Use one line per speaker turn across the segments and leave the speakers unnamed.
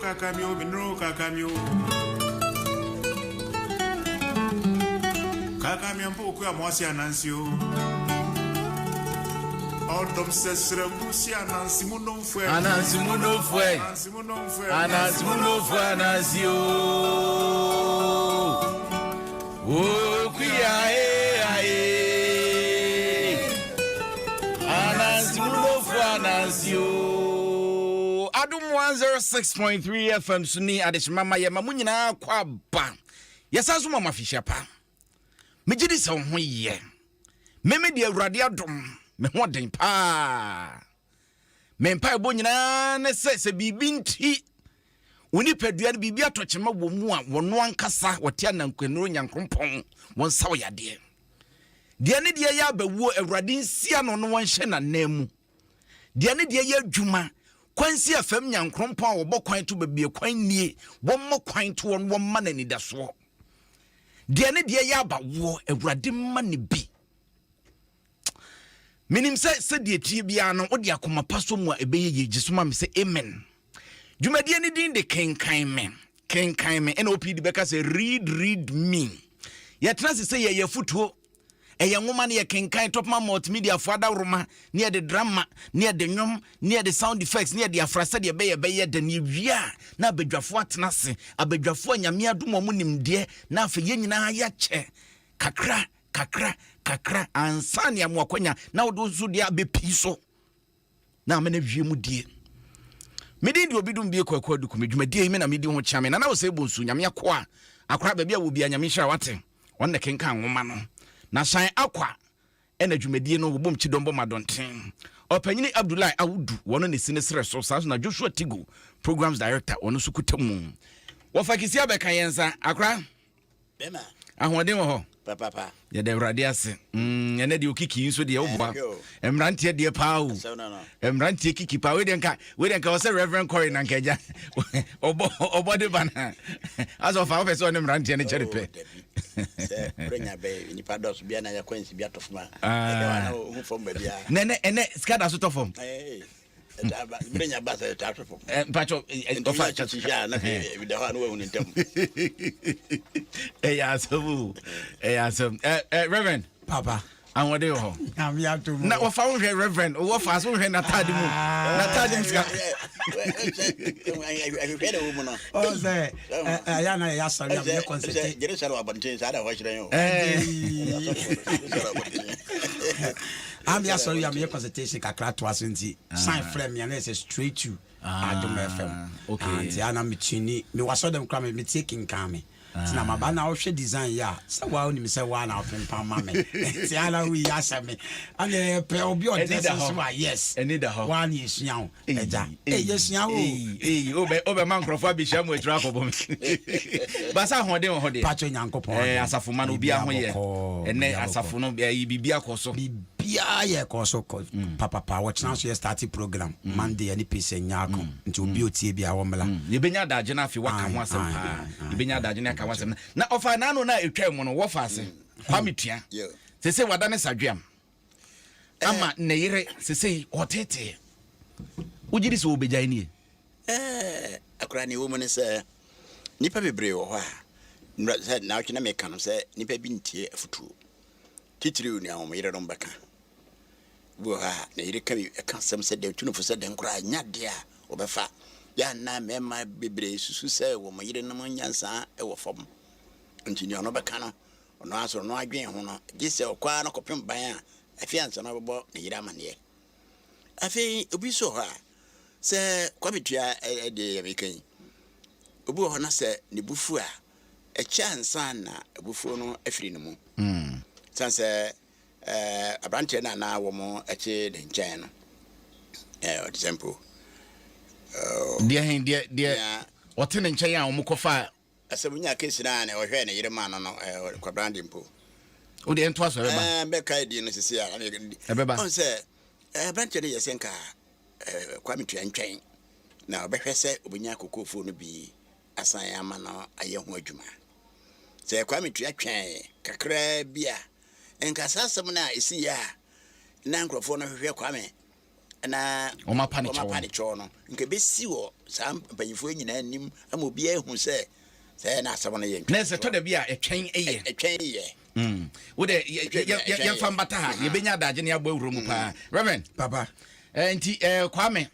Kakamio, minro kakamio. Kakamio mpo okua moasi anansi o. Ọdọm sẹsrẹ kusi anansi mu nomfue.
Anansi mu nomfue.
Anansi mu nomfue.
Anansi mu nomfue anansi o. Okuya e aye. Anansi mu nomfue anansi o. Adum 106.3 FM so ni adehyema ma yɛma mo nyinaa kɔ aba. Yɛsan so ma mo afihyia pa. Megye di sɛ wo ho yɛ. Meme deɛ Awurade adom, me ho ɔden paa. Me mpaebɔ nyinaa ne sɛ sɛ biribi nti wo nipadua no biribi atɔ kyema wɔ mu a wɔno ankasa wɔte anankanuro nyankoropɔn wɔn nsa wɔ yadeɛ. Deɛ ne deɛ yɛ abawuo Awurade nsia no no wɔnhyɛ n'anan mu. Deɛ ne deɛ yɛ adwuma kwan si afam nyankoropɔn a wɔbɔ kwan to baabi kwan nie wɔmmɔ kwan to wɔn wɔmma no anidasoɔ. Deɛ ne deɛ yɛ abawoɔ Awurade mma ne bi. Menim sɛ sɛdeɛ tie biara no wode akoma pa so mu a ɛbɛyɛ yie gye so ma me sɛ amen. Dwumadie no din de kenkan me kenkan me ɛna OPD bɛka sɛ read read me. Yɛtena ase sɛ yɛyɛ afotuo ɛyɛ nwoma no yɛkenkan Topman Multimedia fo adaworoma ne yɛde drama ne yɛde nnwom ne yɛde sound effects ne yɛde afra sɛdeɛ ɛbɛyɛ ɛbɛyɛ dɛ ne yɛwie a na abadwafoɔ atena ase abadwafoɔ a Nyame adom wɔn nimdeɛ na afei yɛn nyinaa yɛakyɛ kakra kakra kakra ansa ne amoa kwanya na wode nso deɛ abɛpii so na amena wie mu die medin deɛ obi dum bie kwaku aduku me dwumadie yi me na medi ho kyea me nana wɔ sɛ bonsu nyame akoa akora baabi a wɔ bia nyame nhyira wate ɔno na kenkan nwoma no na san akwa ɛna dwumadie no wɔbom kyidɔm bɔ madɔnten ɔpanyini Abdullahi Awudu wɔno ne si ne serɛ so saa so na Joshua Tigo programs director wɔno nso kuta mu wɔfa kisi abɛka yɛn nsa akora
Bɛma.
Ahoɔden wɔ hɔ.
Papapa.
Yɛda Awurade ase. Mm, ɛnɛ deɛ okiki nso deɛ woboa. Mmeranteɛ deɛ paa o. Mmeranteɛ kiki paa. Wei deɛ nka wei deɛ nka ɔsɛ Reverend Corey na nka agya. Ɔbɔ ɔbɔ de ba na. Asɛ ɔfa wopɛ sɛ ɔne mmeranteɛ no kyɛre pɛ.
Sɛ brɛnya bɛ nipa dɔso bia na yɛkɔ nsi bi atɔ fam a. Ɛdɛ wa na ohu fam baabi a.
Nɛ ɛnɛ sika da so tɔ fam. Mpakyɛ ɔfa ɛyɛ asɛm o ɛyɛ asɛm reverend
papa
ahoɔden wɔ hɔ na wɔfa wo hwɛ reverend wɔfa so hwɛ n'ataade mu n'ataade mu sika.
ɔsɛ ɛyɛ ana yɛyɛ asɔre a meyɛ kɔnsɛte.
Jerusalem abɔnten saa na hɔ hyerɛn o.
Ame asɔre a meyɛ consultation kakra toa so nti sign frɛ me a na yɛ sɛ straight to Adom FM.
Okay.
Ah, nti ana me tuni me wasɔ dɛm kora me metie kenkan me. Nti na maba na wohwɛ design yi a sɛ waa wonim sɛ waa na wopempam ma me. Nti ana woyi ahyɛ me. Ana yɛpɛ obi ɔdress nso a yes.
Ɛni da hɔ.
Waa na yɛsua wo. Agya. Ei yɛsua wo.
Ei wobɛ wobɛma nkurɔfoɔ abɛhyia mu akyiri akɔbɔ me. Basa ahoɔden wɔ hɔ deɛ.
Pakyɛ Nyankopɔn.
Eh, asafo ma no obiara ho yɛ. Ɛnɛ asafo no ɛyi biribi akɔ so.
Biribiara yɛ kɔ so kɔ mm. papapa. Wɔkyena so yɛ start program. Mm. Monday ɛne peace nyako. Mm. Nti obi otie bi a wɔmmla.
Yɛbɛnya adagye no afei waka ho asɛm paa. Yɛbɛnya adagye no aka ho asɛm. Na ɔfa n'ano na ɛtwa mu no wɔfa ase. Kwame Tua. Sese wada ne sadweam. Ama ne yere sesei ɔtetee. Wogye di sɛ wɔbɛgyae nie?
Ɛɛ, akora nea ɛwɔ mu ne sɛ, nnipa bebree wɔ hɔ a, nnora sɛ naawɔtwe na meka no sɛ nnipa bi ntie afotuo. Titiriw nea wɔn yerenom bɛka. Bi wɔ hɔ a, ne yere ka bi ka asɛm sɛ dɛn, tu no fo sɛ dɛn koraa, nyɛ adeɛ a wɔbɛfa. Yɛ a na mmarima bebree susu sɛ wɔn yerenom nyansa wɔ fam. Nti nea ɔno bɛka no, Ɔno ara nso, ɔno adwene ho no, gye sɛ ɔkɔ ara na ɔkɔpem ban a, afei ansa na ɔbɛbɔ ne yere amanneɛ. Afei, obi nso wɔ hɔ a, sɛ Kwame Tua deɛ yɛ meka yi, obi wɔ hɔ na sɛ ne bo fu a, ɛkyɛ ansa na abufuo no afiri ne mu. Sane sɛ aberanteɛ no a na wɔte ne nkyɛn no, ɔte sɛ mpo.
Deɛ he, deɛ, deɛ ɔte ne nkyɛn a wɔkɔfaa
Asɛm nyaa case no a na ɔhwɛɛ ne yere maa no no ɛɛ Kwabena de mpo.
O deɛ ntoa so ɛbɛba.
Ɛɛ bɛka edi no sisi a.
Ɛbɛba.
Ɔn sɛ ɛɛ aberanteɛ no yɛ sɛ nka ɛɛ Kwame tua ntwɛn na ɔbɛhwɛ sɛ ɔbɛnya kokofuo no bi asan ama no ayɛ ho adwuma. Sɛ Kwame tua twɛn kakraa bi a nka saa asɛm no a ɛsi yɛ a na nkurɔfoɔ no hwehwɛ Kwame. Na
Wɔapa ne kyɛw
wɔapa
no.
ne kyɛw no, nka ɛbɛsi wɔ saa mpanyinfoɔ nyinaa anim ama obiara ahu sɛ sɛ na asɛm no yɛ
Na sɛ tɔ da bi a ɛtwɛn yɛ.
Ɛtwɛn yɛ.
Wo dɛ yɛmfa mbata ha, yɛbɛnya adagye ne abɔ awura mu paa. Reverend.
Papa.
Eh, nti eh, Kwame.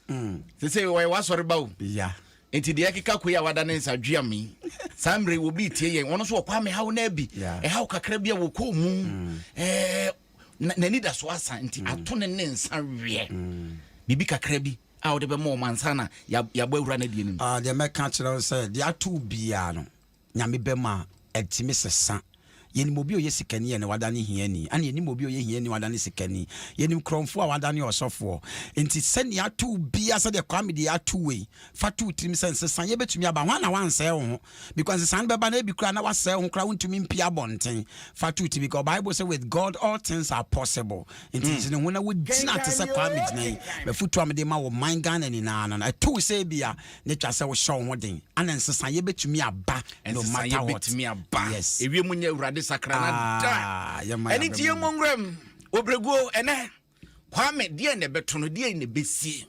Sɛ sɛ wɔyɛ w'asɔre ba o.
Ya.
Nti deɛ ɛkeka koi a wada ne nsa dwea mi. Saa mmerɛ yi obi tie yɛn, wɔn nso wɔ Kwame haw no abi. Ɛhaw kakra bi a wɔkɔɔ mu. Eh, n'ani da so asa nti ato ne ne nsa weɛ. Biribi kakra bi a wode bɛma wɔn ansa na yɛabɔ awura no adie no mu.
Ah, deɛ mɛka kyerɛ wo sɛ deɛ ato biara no, Nyame bɛma ɛtumi sesa. Yɛnim obi a ɔyɛ sikani a ɛnɛ wadane hiani, ɛna yɛnim obi a ɔyɛ hiani a wadane sikani. Yɛnim korɔmfoɔ a wadane ɔsɔfoɔ. Nti sɛnea ato wo biara, sɛdeɛ Kwame deɛ ato wei, fa to wo tirim sɛ nsesaeɛ bɛtumi aba. Hwan na wansɛe wo ho? Because nsesaeɛ no bɛba na ebi koraa na wasɛe wo ho koraa wontumi mpue abɔnten. Fa to wo tirim because Bible sɛ with God all things are possible. Nti gyina ho na wogyina te sɛ Kwame gyina yi. M'afotuo a mede ma wo man Ghana nyinaa no, ɛto wo sɛ ebia Ne twa sɛ wohyɛ wo ho den ana nsesaeɛ bɛtumi aba no
Nsesaeɛ
matter what.
bɛtumi aba.
Yes.
Ewiem nyɛ Awurade sakra na da.
Ah, yɛma
Ɛne nti
yɛabrɛ
yɛmmɔ nwuram. Obrɛguo ɛnɛ Kwame deɛ na ɛbɛto no deɛ na ɛbɛsie.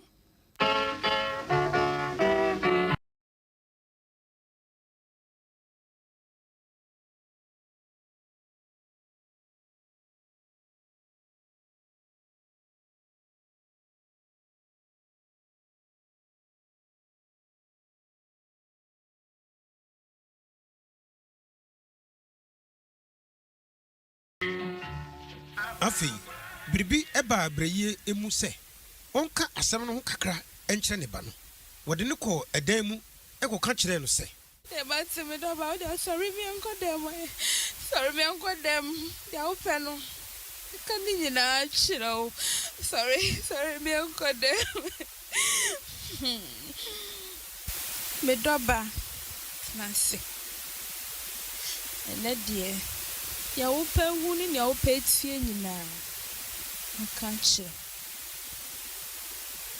Afei biribi baa Brayie mu sɛ ɔnka asɛm no ho kakra nkyerɛ ne ba no. Wɔde no kɔɔ ɛdan mu kɔka kyerɛɛ no sɛ.
Deɛ mate me dɔba wo deɛ sɔre me nkɔ dɛm ɛ sɔre me nkɔ dɛm deɛ wopɛ no meka ne nyinaa kyerɛ wo sɔre sɔre me nkɔ dɛm hmm me dɔba tena ase ɛnɛ deɛ deɛ wopɛ hu ne nea wopɛ tie nyinaa meka kyerɛ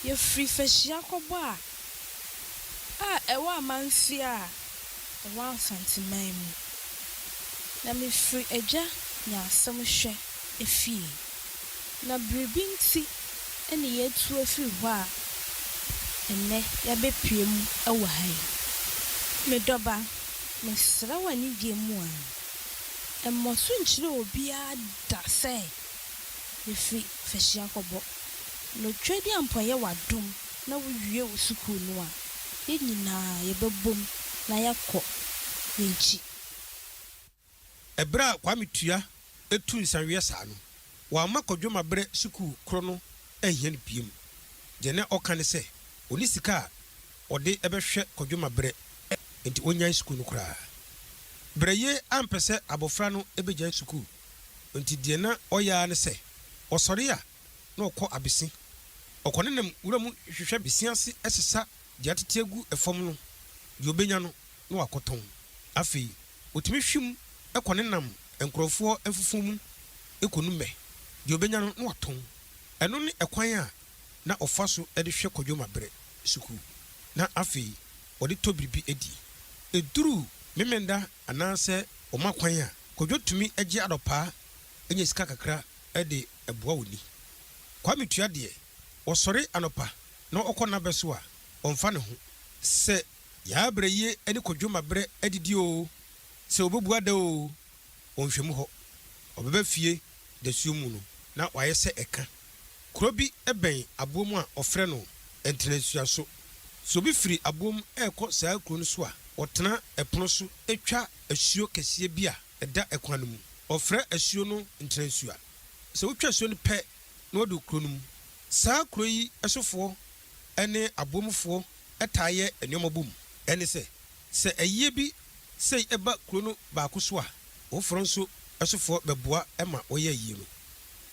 wo yɛfiri fahyia kɔbɔ a a ɛwɔ Amanfie a ɛwɔ Asanteman mu. Na mefiri Agya Nyansɛmhwɛ efie. Na biribi nti na yɛatu afiri hɔ a ɛnnɛ yɛabɛpue mu wɔ ha yi. Me dɔba, mesrɛ wo anigyeɛ mu ara, mmɔ so nkyerɛ obiara da sɛ mefiri Fahyiakɔbɔ. Na Otwaadiampɔn yɛ w'adom na wuwie wo sukuu no a, yɛn nyinaa yɛbɛbom na yɛakɔ yɛn akyi.
Ɛberɛ a Kwame Tua tu nsaweɛ saa no, wamma Kwadwo Mabrɛ sukuu korɔ no anhia no biom. Deɛ na ɔka ne sɛ ɔnni sika a ɔde bɛhwɛ Kwadwo Mabrɛ nti ɔnnyae sukuu no koraa. Brɛyie ampɛ sɛ abɔfra no bɛgyae sukuu nti deɛ na ɔyɛ ara ne sɛ ɔsɔre a na ɔkɔ abese. Ɔkɔnenam wuram hwehwɛ bese ase sesa deɛ atete agu fam no, deɛ ɔbɛnya no na wakɔtɔn. Afei ɔtumi hwim kɔnenam nkurɔfoɔ mfufuo mu kɔnu mmɛ, deɛ ɔbɛnya no na watɔn. Ɛno ne ɛkwan a na ɔfa so de hwɛ Kwadwo Mabrɛ sukuu, na afei ɔde tɔ biribi di. Ɛduru Memenda anaasɛ ɔma kwan a, Kwadwo tumi gye adɔpaa nya sika kakra de boa wo ni. Kwame Tua deɛ, ɔsɔre anɔpa na ɔkɔ n'abɛ so a, ɔmfa ne ho. Sɛ Yaa Brɛyie ne Kwadwo Mabrɛ adidi oo, sɛ wɔbɛbu ada oo, ɔnhwɛ mu hɔ. Ɔbɛba fie dasuo mu no, na wayɛ sɛ ɛka. Kuro bi bɛn Aboom a wɔfrɛ no Ntenansuaso. Sɛ obi firi Aboom rekɔ saa kuro no so a, ɔtena ɛpono so twa asuo kɛseɛ bi a ɛda ɛkwan no mu. Wɔfrɛ asuo no Ntenansuwa. Sɛ wotwa asuo no pɛ na woadu kuro no mu. Saa kuro yi sofoɔ ne Abomufoɔ taa yɛ nneɛma bom. Ɛne sɛ, sɛ ayie bi sei ba kuro no baako so a, foforɔ nso sofoɔ bɛboa ma wɔyɛ ayie no.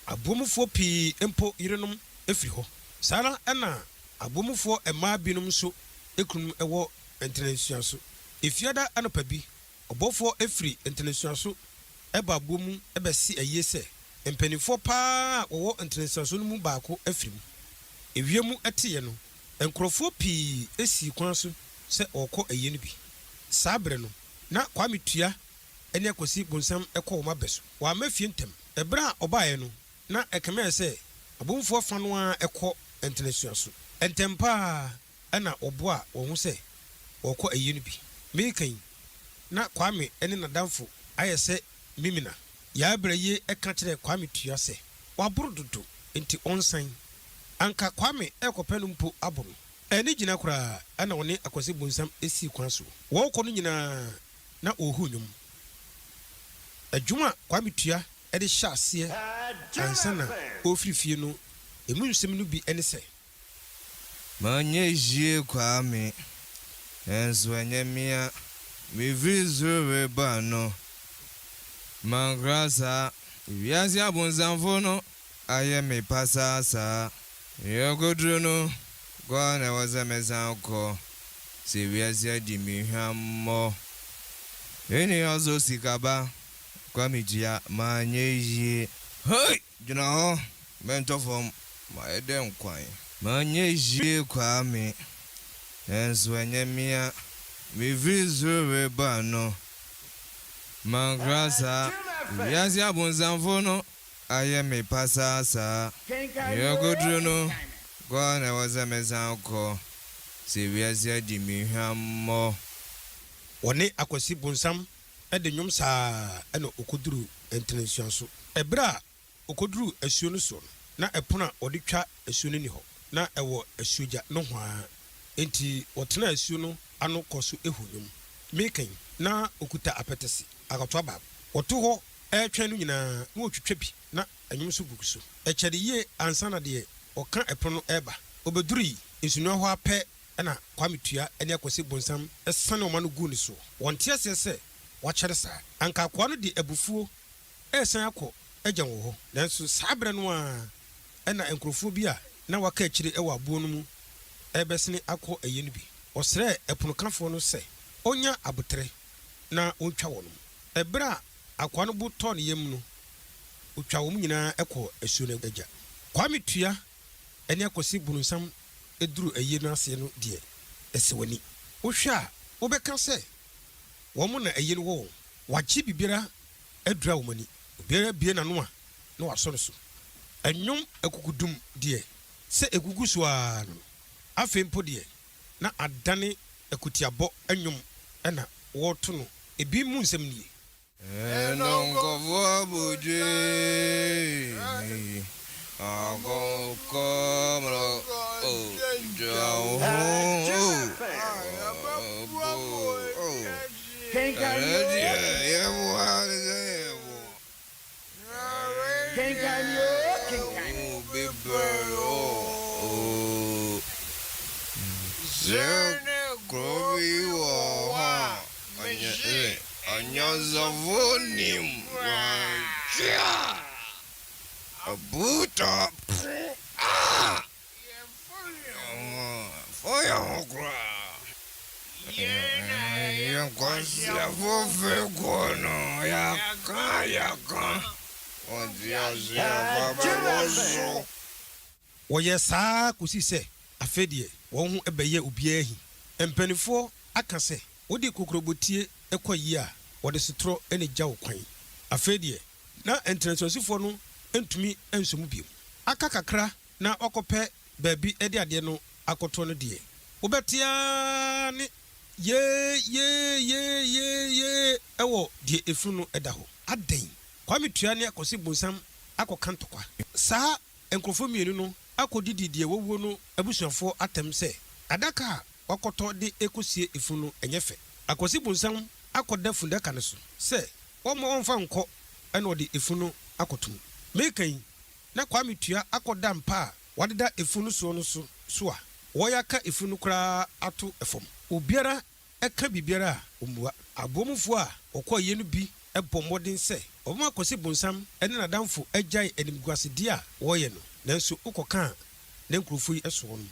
Abomufoɔ pii mpo yerenom firi hɔ. Saa ara na Abomufoɔ mmaa binom nso kununom wɔ Ntenansuaso. Efiada anɔpa bi, Ɔbɔfoɔ firi ntenensoaso ba aboɔ mu bɛse ayie sɛ, Mpanimfoɔ pa ara a wɔwɔ ntenensoaso no mu baako afiri mu. Ewiem teeɛ no, nkurɔfoɔ pii sii kwan so sɛ wɔrekɔ ayie no bi. Saa berɛ no, na Kwame Tua ne Akwasi Bonsam kɔ wɔn abɛ so. Wɔamma fie ntɛm. Ɛberɛ a ɔbaeɛ no, na ɛkame ayɛ sɛ abomfoɔ fa no ara kɔ. Ntenasua so. Ntɛm pa ara na wɔboaa wɔn ho sɛ wɔrekɔ ayie no bi. Mereka yi, na Kwame ne n'adamfo ayɛ sɛ Mimina. Yaa Brayie ka kyerɛɛ Kwame Tua sɛ waboro dodo nti ɔnsan. Anka Kwame rekɔpɛ no mpo abo no. Anni gyina koraa na ɔne Akwasi Bonsam sii kwan soɔ. Wɔrekɔ no nyinaa na wɔrehu nnwom. Dwom a Kwame Tua de hyɛɛ aseɛ ansa na ɔrefiri fie no, ɛmu nsɛm no bi ne sɛ.
Manyɛ yie Kwame, nanso ɛnyɛ me a mefiri soro reba no. Mankora saa, wiase abonsamfo no ayɛ me pasaa saa. Yɛkɔduru no, kɔ a na ɛwɔ sɛ mesan kɔ, sɛ wiase adi me hwammɔ. Menni ɔso sika ba, Kwame tua, manyɛ yie. Hey! Gyina hɔ, mɛntɔ fam, mayɛ dɛ nkwan. Manyɛ yie Kwame, nanso ɛnyɛ me a mefiri soro reba no. Mankora saa, wiase abonsamfo no ayɛ me pasaa saa. Yɛkɔduru no, kɔ a na ɛwɔ sɛ mesan kɔ, sɛ wiase adi me hwammɔ.
Wɔne Akwasi Bonsam de nnwom saa ara na ɔkɔduruu Ntenansuanso. Ɛberɛ a ɔkɔduruu asuo no soɔ no, na ɛpono a wɔde twa asuo no nni hɔ, na ɛwɔ asuogya nohoa. Enti wɔtenaa asuo no ano kɔɔ so huu nnwom. Mereka yi, na ɔkuta apɛtɛse akatoa baako. Wɔto hɔ retwɛn no nyinaa, na wɔtwitwa bi, na nnwom nso gugu so. Ɛkyɛree yie ansa na deɛ ɔka ɛpono no reba. Ɔbɛdurii nsunoa hɔ ara pɛ Ɛna Kwame Tua ne Akwasi Bonsam sane wɔn ano guu ne soɔ. Wɔnte aseɛ sɛ wakyɛre saa. Anka akoa no de abufuo resan akɔ agya wɔ hɔ. Nanso saa berɛ no ara na nkurɔfoɔ bi a na wɔaka akyire wɔ aboɔ no mu rebɛsene akɔ ayie no bi. Wɔsrɛɛ ɛponokafoɔ no sɛ ɔnya aboterɛ na ɔntwa wɔn. Ɛberɛ a akoa no bo tɔɔ ne yam no, ɔtwaa wɔn nyinaa kɔɔ asuo no agya. Kwame Tua ne Akwasi Bonsam duru ayie no ase no deɛ, ɛsɛ w'ani. Wohwɛ a, wobɛka sɛ wɔn na ayie no wɔ wɔn. Wɔagye biribiara adura wɔn ani. Obiara bue n'ano a, na wɔasɔ no so. Nnwom akukudum deɛ, sɛ ɛgugu so ara no no, afei mpo deɛ, na adane akutiabɔ nnwom na wɔreto no. Ebi mu nsɛm nie.
Ɛna nkɔfo abodwe akɔkɔ mra o dwa wo ho o abo o ɛnɛ deɛ yɛboa ne sɛ yɛboa wo bebree o o sɛ kuro bi wɔ hɔ a. Ɔnyɛ anyansafo nim wɔn a abuta po a yɛmfa yɛn ho koraa. Yɛn nkwaseafo fekuo no, yɛaka yɛaka, wɔnte aseɛ fa bɛwɔ so.
Wɔyɛɛ saa ara kɔsii sɛ afei deɛ wɔn ho bɛyɛɛ obiara ahi. Mpanimfoɔ aka sɛ, Wode kokurobotie kɔ ayie a, wɔde sotorɔ na ɛgya wo kwan. Afei deɛ, na ntenasuasifoɔ no ntumi nsɔ mu bio. Aka kakra na wɔakɔpɛ baabi de adeɛ no akɔtoɔ no deɛ, wobɛte ara ne yee yee yee yee yee wɔ deɛ efunu no da hɔ. Adɛn? Kwame Tua ne Akwasi Bonsam akɔka ntɔkwa. Saa nkurɔfoɔ mmienu no akɔdidi deɛ wawuo no abusuafoɔ atɛm sɛ adaka a wakɔtɔ de rekɔsie efunu no nyɛ fɛ. Akwasi Bonsam akɔda fundaka no so sɛ wɔmma ɔmfa nkɔ na ɔde efunu no akɔto mu. Mereka yi, na Kwame Tua akɔda mpa a wadeda efunu no soɔ no so so a wɔaka efunu no koraa ato fam. Obiara ka biribiara a, ommua. Aboɔmufoɔ a wɔkɔ ayie no bi bɔ mmɔden sɛ wɔbɛma Kwasi Bonsam ne n'adamfo agyae animguasedeɛ a wɔreyɛ no, nanso wokɔka a na nkurɔfoɔ yi so wɔn.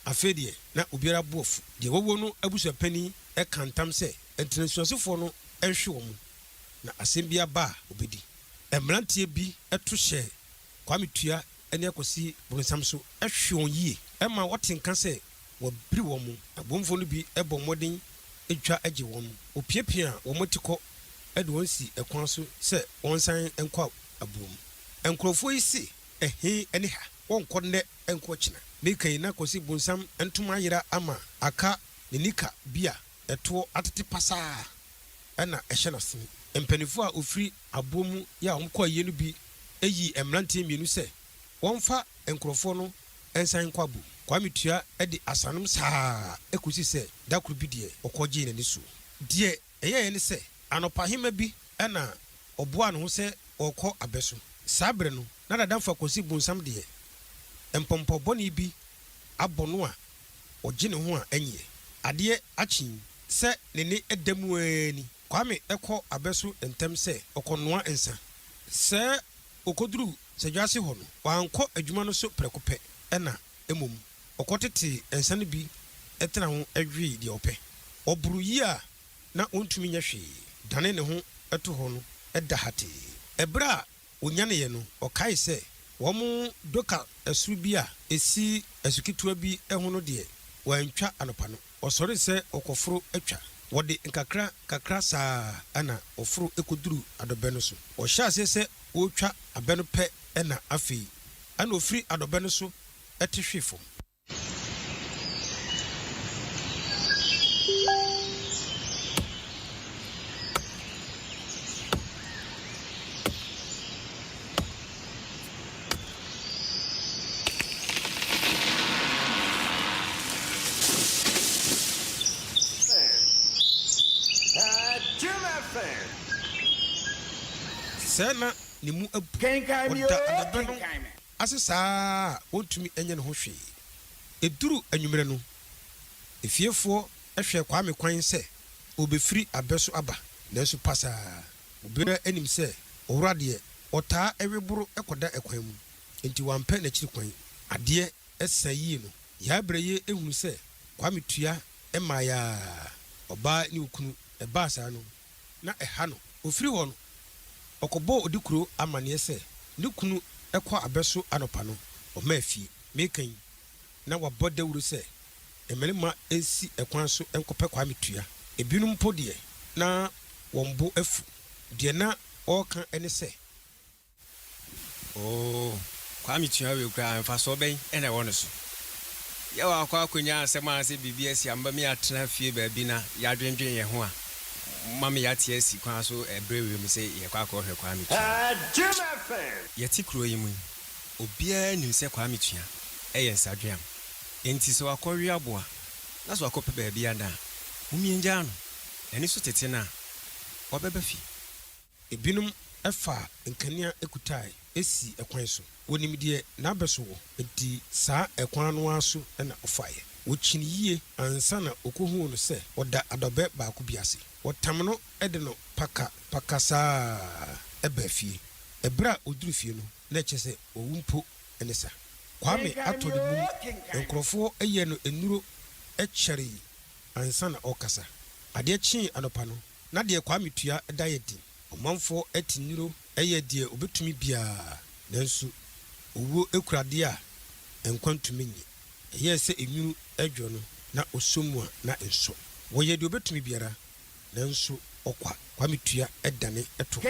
Afei deɛ, na obiara bo afu. Deɛ wawuo no abusuapanin ka ntam sɛ ntenasuasefoɔ no nhwe wɔn, na asɛm biara ba a, wɔbɛdi. Mmeranteɛ bi to hyɛɛ Kwame Tua ne Akwasi Bonsam so hwe wɔn yie ma wɔte nka sɛ Wɔbiri wɔn. Abomfoɔ no bi bɔ mmɔden twa gye wɔn. Wɔpiapia wɔn atikɔ de wɔn si kwan so sɛ wɔnsan nkɔ abuom. Nkurɔfoɔ yi se, Ɛhe ne ha? Wɔnkɔ nnɛ nkɔ ɔkyena. Meka yi na Kwasi bonsam ntoma ayera ama aka ne nika bi a ɛtoɔ atete pasaa na ɛhyɛ n'asene. Mpanimfoɔ a wɔfiri aboɔ mu yɛ a wɔkɔ ayie no bi yii mmeranteɛ mmienu sɛ wɔmfa nkurɔfoɔ no nsan nkɔ abom. Kwame Tua de asanom saa ara kɔsi sɛ da koro bi deɛ ɔkɔgyee n'ani soɔ. Deɛ ɛyɛeɛ ne sɛ anɔpahema bi na ɔboaa ne ho sɛ ɔrekɔ abɛ so. Saa berɛ no na n'adamfo Akwasi Bonsam deɛ mpɔmpɔ bɔne bi abɔ no a ɔgye ne ho a ɛnyeɛ. Adeɛ akye yi, sɛ ne nne da mu ara ni, Kwame kɔ abɛ so ntɛm sɛ ɔkɔnoa nsa. Sɛ ɔkɔduru Sadwase hɔ no, wankɔ adwuma no so prɛko pɛ na mmom ɔkɔtetee nsa no bi tena ho wee deɛ ɔpɛ. Ɔboro yie a na ɔntumi nyɛ hwee dane ne ho to hɔ no da hatee. Ɛberɛ a Ɔnyaneeɛ no, ɔkaee sɛ wɔn doka soro bi a ɛsi asu ketewa bi ho no deɛ, wantwa anɔpa no. Ɔsɔree sɛ ɔrekɔforo atwa. Wɔde nkakra nkakra saa ara na ɔforo kɔduruu adɔbɛ no so. Ɔhyɛɛ aseɛ sɛ ɔretwa abɛ no pɛ na afei na ɔfiri adɔbɛ no so te hwee fam. Sɛɛ na ne mu abu. Ɔda adabɛ no ase saa ara a ɔntumi nyɛ ne ho hwee. Ɛduruu anwummerɛ no, efiefoɔ hwɛɛ Kwame kwan sɛ ɔrebɛfiri abɛ so aba, nanso pasaa. Obiara nim sɛ owura deɛ, ɔtaa we boro kɔda kwan mu, enti wampɛ n'akyiri kwan. Adeɛ sa yie no, Yaa Brɛyie hunu sɛ Kwame tua mmaeɛ ara, ɔbaa ne okunu, ɛbaa saa no, na ɛha no. Ɔfiri hɔ no, ɔkɔbɔɔ Odikuro amanneɛ sɛ ne kunu kɔ abɛ so anɔpa no, ɔmaa fie. Mereka yi, na wabɔ dawuro sɛ mmarima nsi kwan so nkɔpɛ Kwame tua. Ebinom mpo deɛ, na wɔn bo afu. Deɛ na wɔreka ne sɛ.
Oo, Kwame tua wei koraa, mfasoɔ bɛn na ɛwɔ ne so? Yɛ wakɔ akɔnya asɛm anaasɛ biribi asi a, mma me atena fie baabi na yɛadwendwen yɛn ho a, mma me yɛate asi kwan so ɛberɛ wei mu sɛ yɛkɔ akɔhwɛ Kwame Tua. Yɛte kuro yi mu yi, obiara nim sɛ Kwame Tua yɛ nsadweam. Enti sɛ wakɔwe aboa na sɛ wakɔpɛ baabi ada a, mommie ngyaa no. N'ani so tete no a, wabɛba fie.
Ebinom faa nkanea kutae sii kwan so. Wɔnim deɛ n'abɛso wɔ, enti saa ɛkwan no ara so na ɔfaeɛ. Wɔkyini yie ansa na wɔkɔhuu no sɛ ɔda adɔbɛ baako bi ase. Wɔtam no de no paka paka saa ara baa fie. Ɛberɛ a ɔduruu fie no, na ɛkyerɛ sɛ wawu mpo ne sa. Kwame atɔ ne mum, nkurɔfoɔ yɛɛ no nnuro kyɛree ansa na ɔrekasa. Adeɛ kyee anɔpa no, Na deɛ Kwame tua da yɛ den. Ɔmanfoɔ te nnuro yɛ deɛ ɔbɛtumi biara nanso owuo kura adeɛ a nkwa ntumi nnye. Ɛyɛɛ sɛ enwunu dwo no na ɔsɔ mu a na nsɔ. Wɔyɛ deɛ ɔbɛtumi biara nanso ɔkwa. Kwame tua dane to hɔ.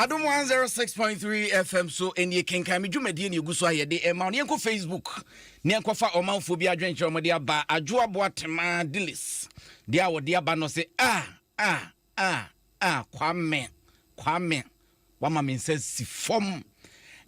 Adom 106.3 FM so ɛnie kenkan me dwumadie ne ɛgu so a yɛde ɛma no. Yɛnkɔ Facebook ne yɛnkɔfa ɔmanfoɔ bi adwenkyerɛ wɔde aba. Adwoa Boatema Dillis deɛ a wɔde aba no se ah ah ah ah Kwame Kwame Wama me nsa si fam.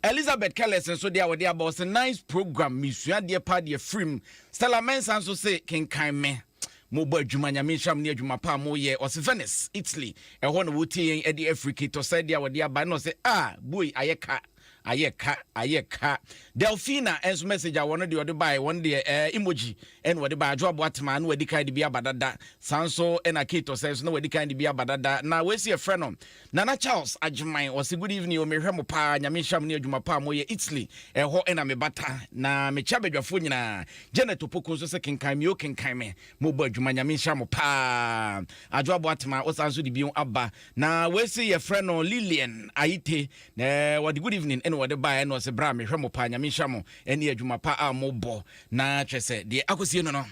Elizabeth Kelles nso deɛ a wɔde aba ɔsɛ nice program mesua adeɛ paa deɛ firim. Stella Mensah nso se kenkan me. Mobɔ adwuma nyame nhyira mo ne adwuma pa a moyɛ. Ɔse Venice, Italy ɛhɔ na wɔtie yɛn ɛde afiri. Kate Ɔsɛe deɛ a wɔde aba ɛna ɔse ah buei ayɛ ka ayɛ ka ayɛ ka. Delphina nso message a wɔn deɛ ɔde bae wɔn deɛ eh, emoji ɛna wɔde bae. Adwo Aboa Tema na wadi kan de bi aba dada. Saa nso ɛna Kate Ɔsɛe nso na wadi kan de bi aba dada. Na wei se yɛfrɛ no Nana Charles Agyeman ɔse good evening o mehwɛ mo paa Nyame nhyira mo ne adwuma pa a moyɛ Italy ɛhɔ na me bata na mekyɛ abadwafoɔ nyinaa Janet Opoku nso se kenkan me o kenkan me mobɔ adwuma Nyame nhyira mo paa Adwo Aboatema wosan nso de bio aba na wei se yɛfrɛ no Lilian Ayite na wɔde good evening ɛna wɔde baeɛ na ɔse bra mehwɛ mo paa Nyame nhyira mo ɛne adwuma pa a mobɔ na kyerɛ sɛ deɛ akɔsie no no.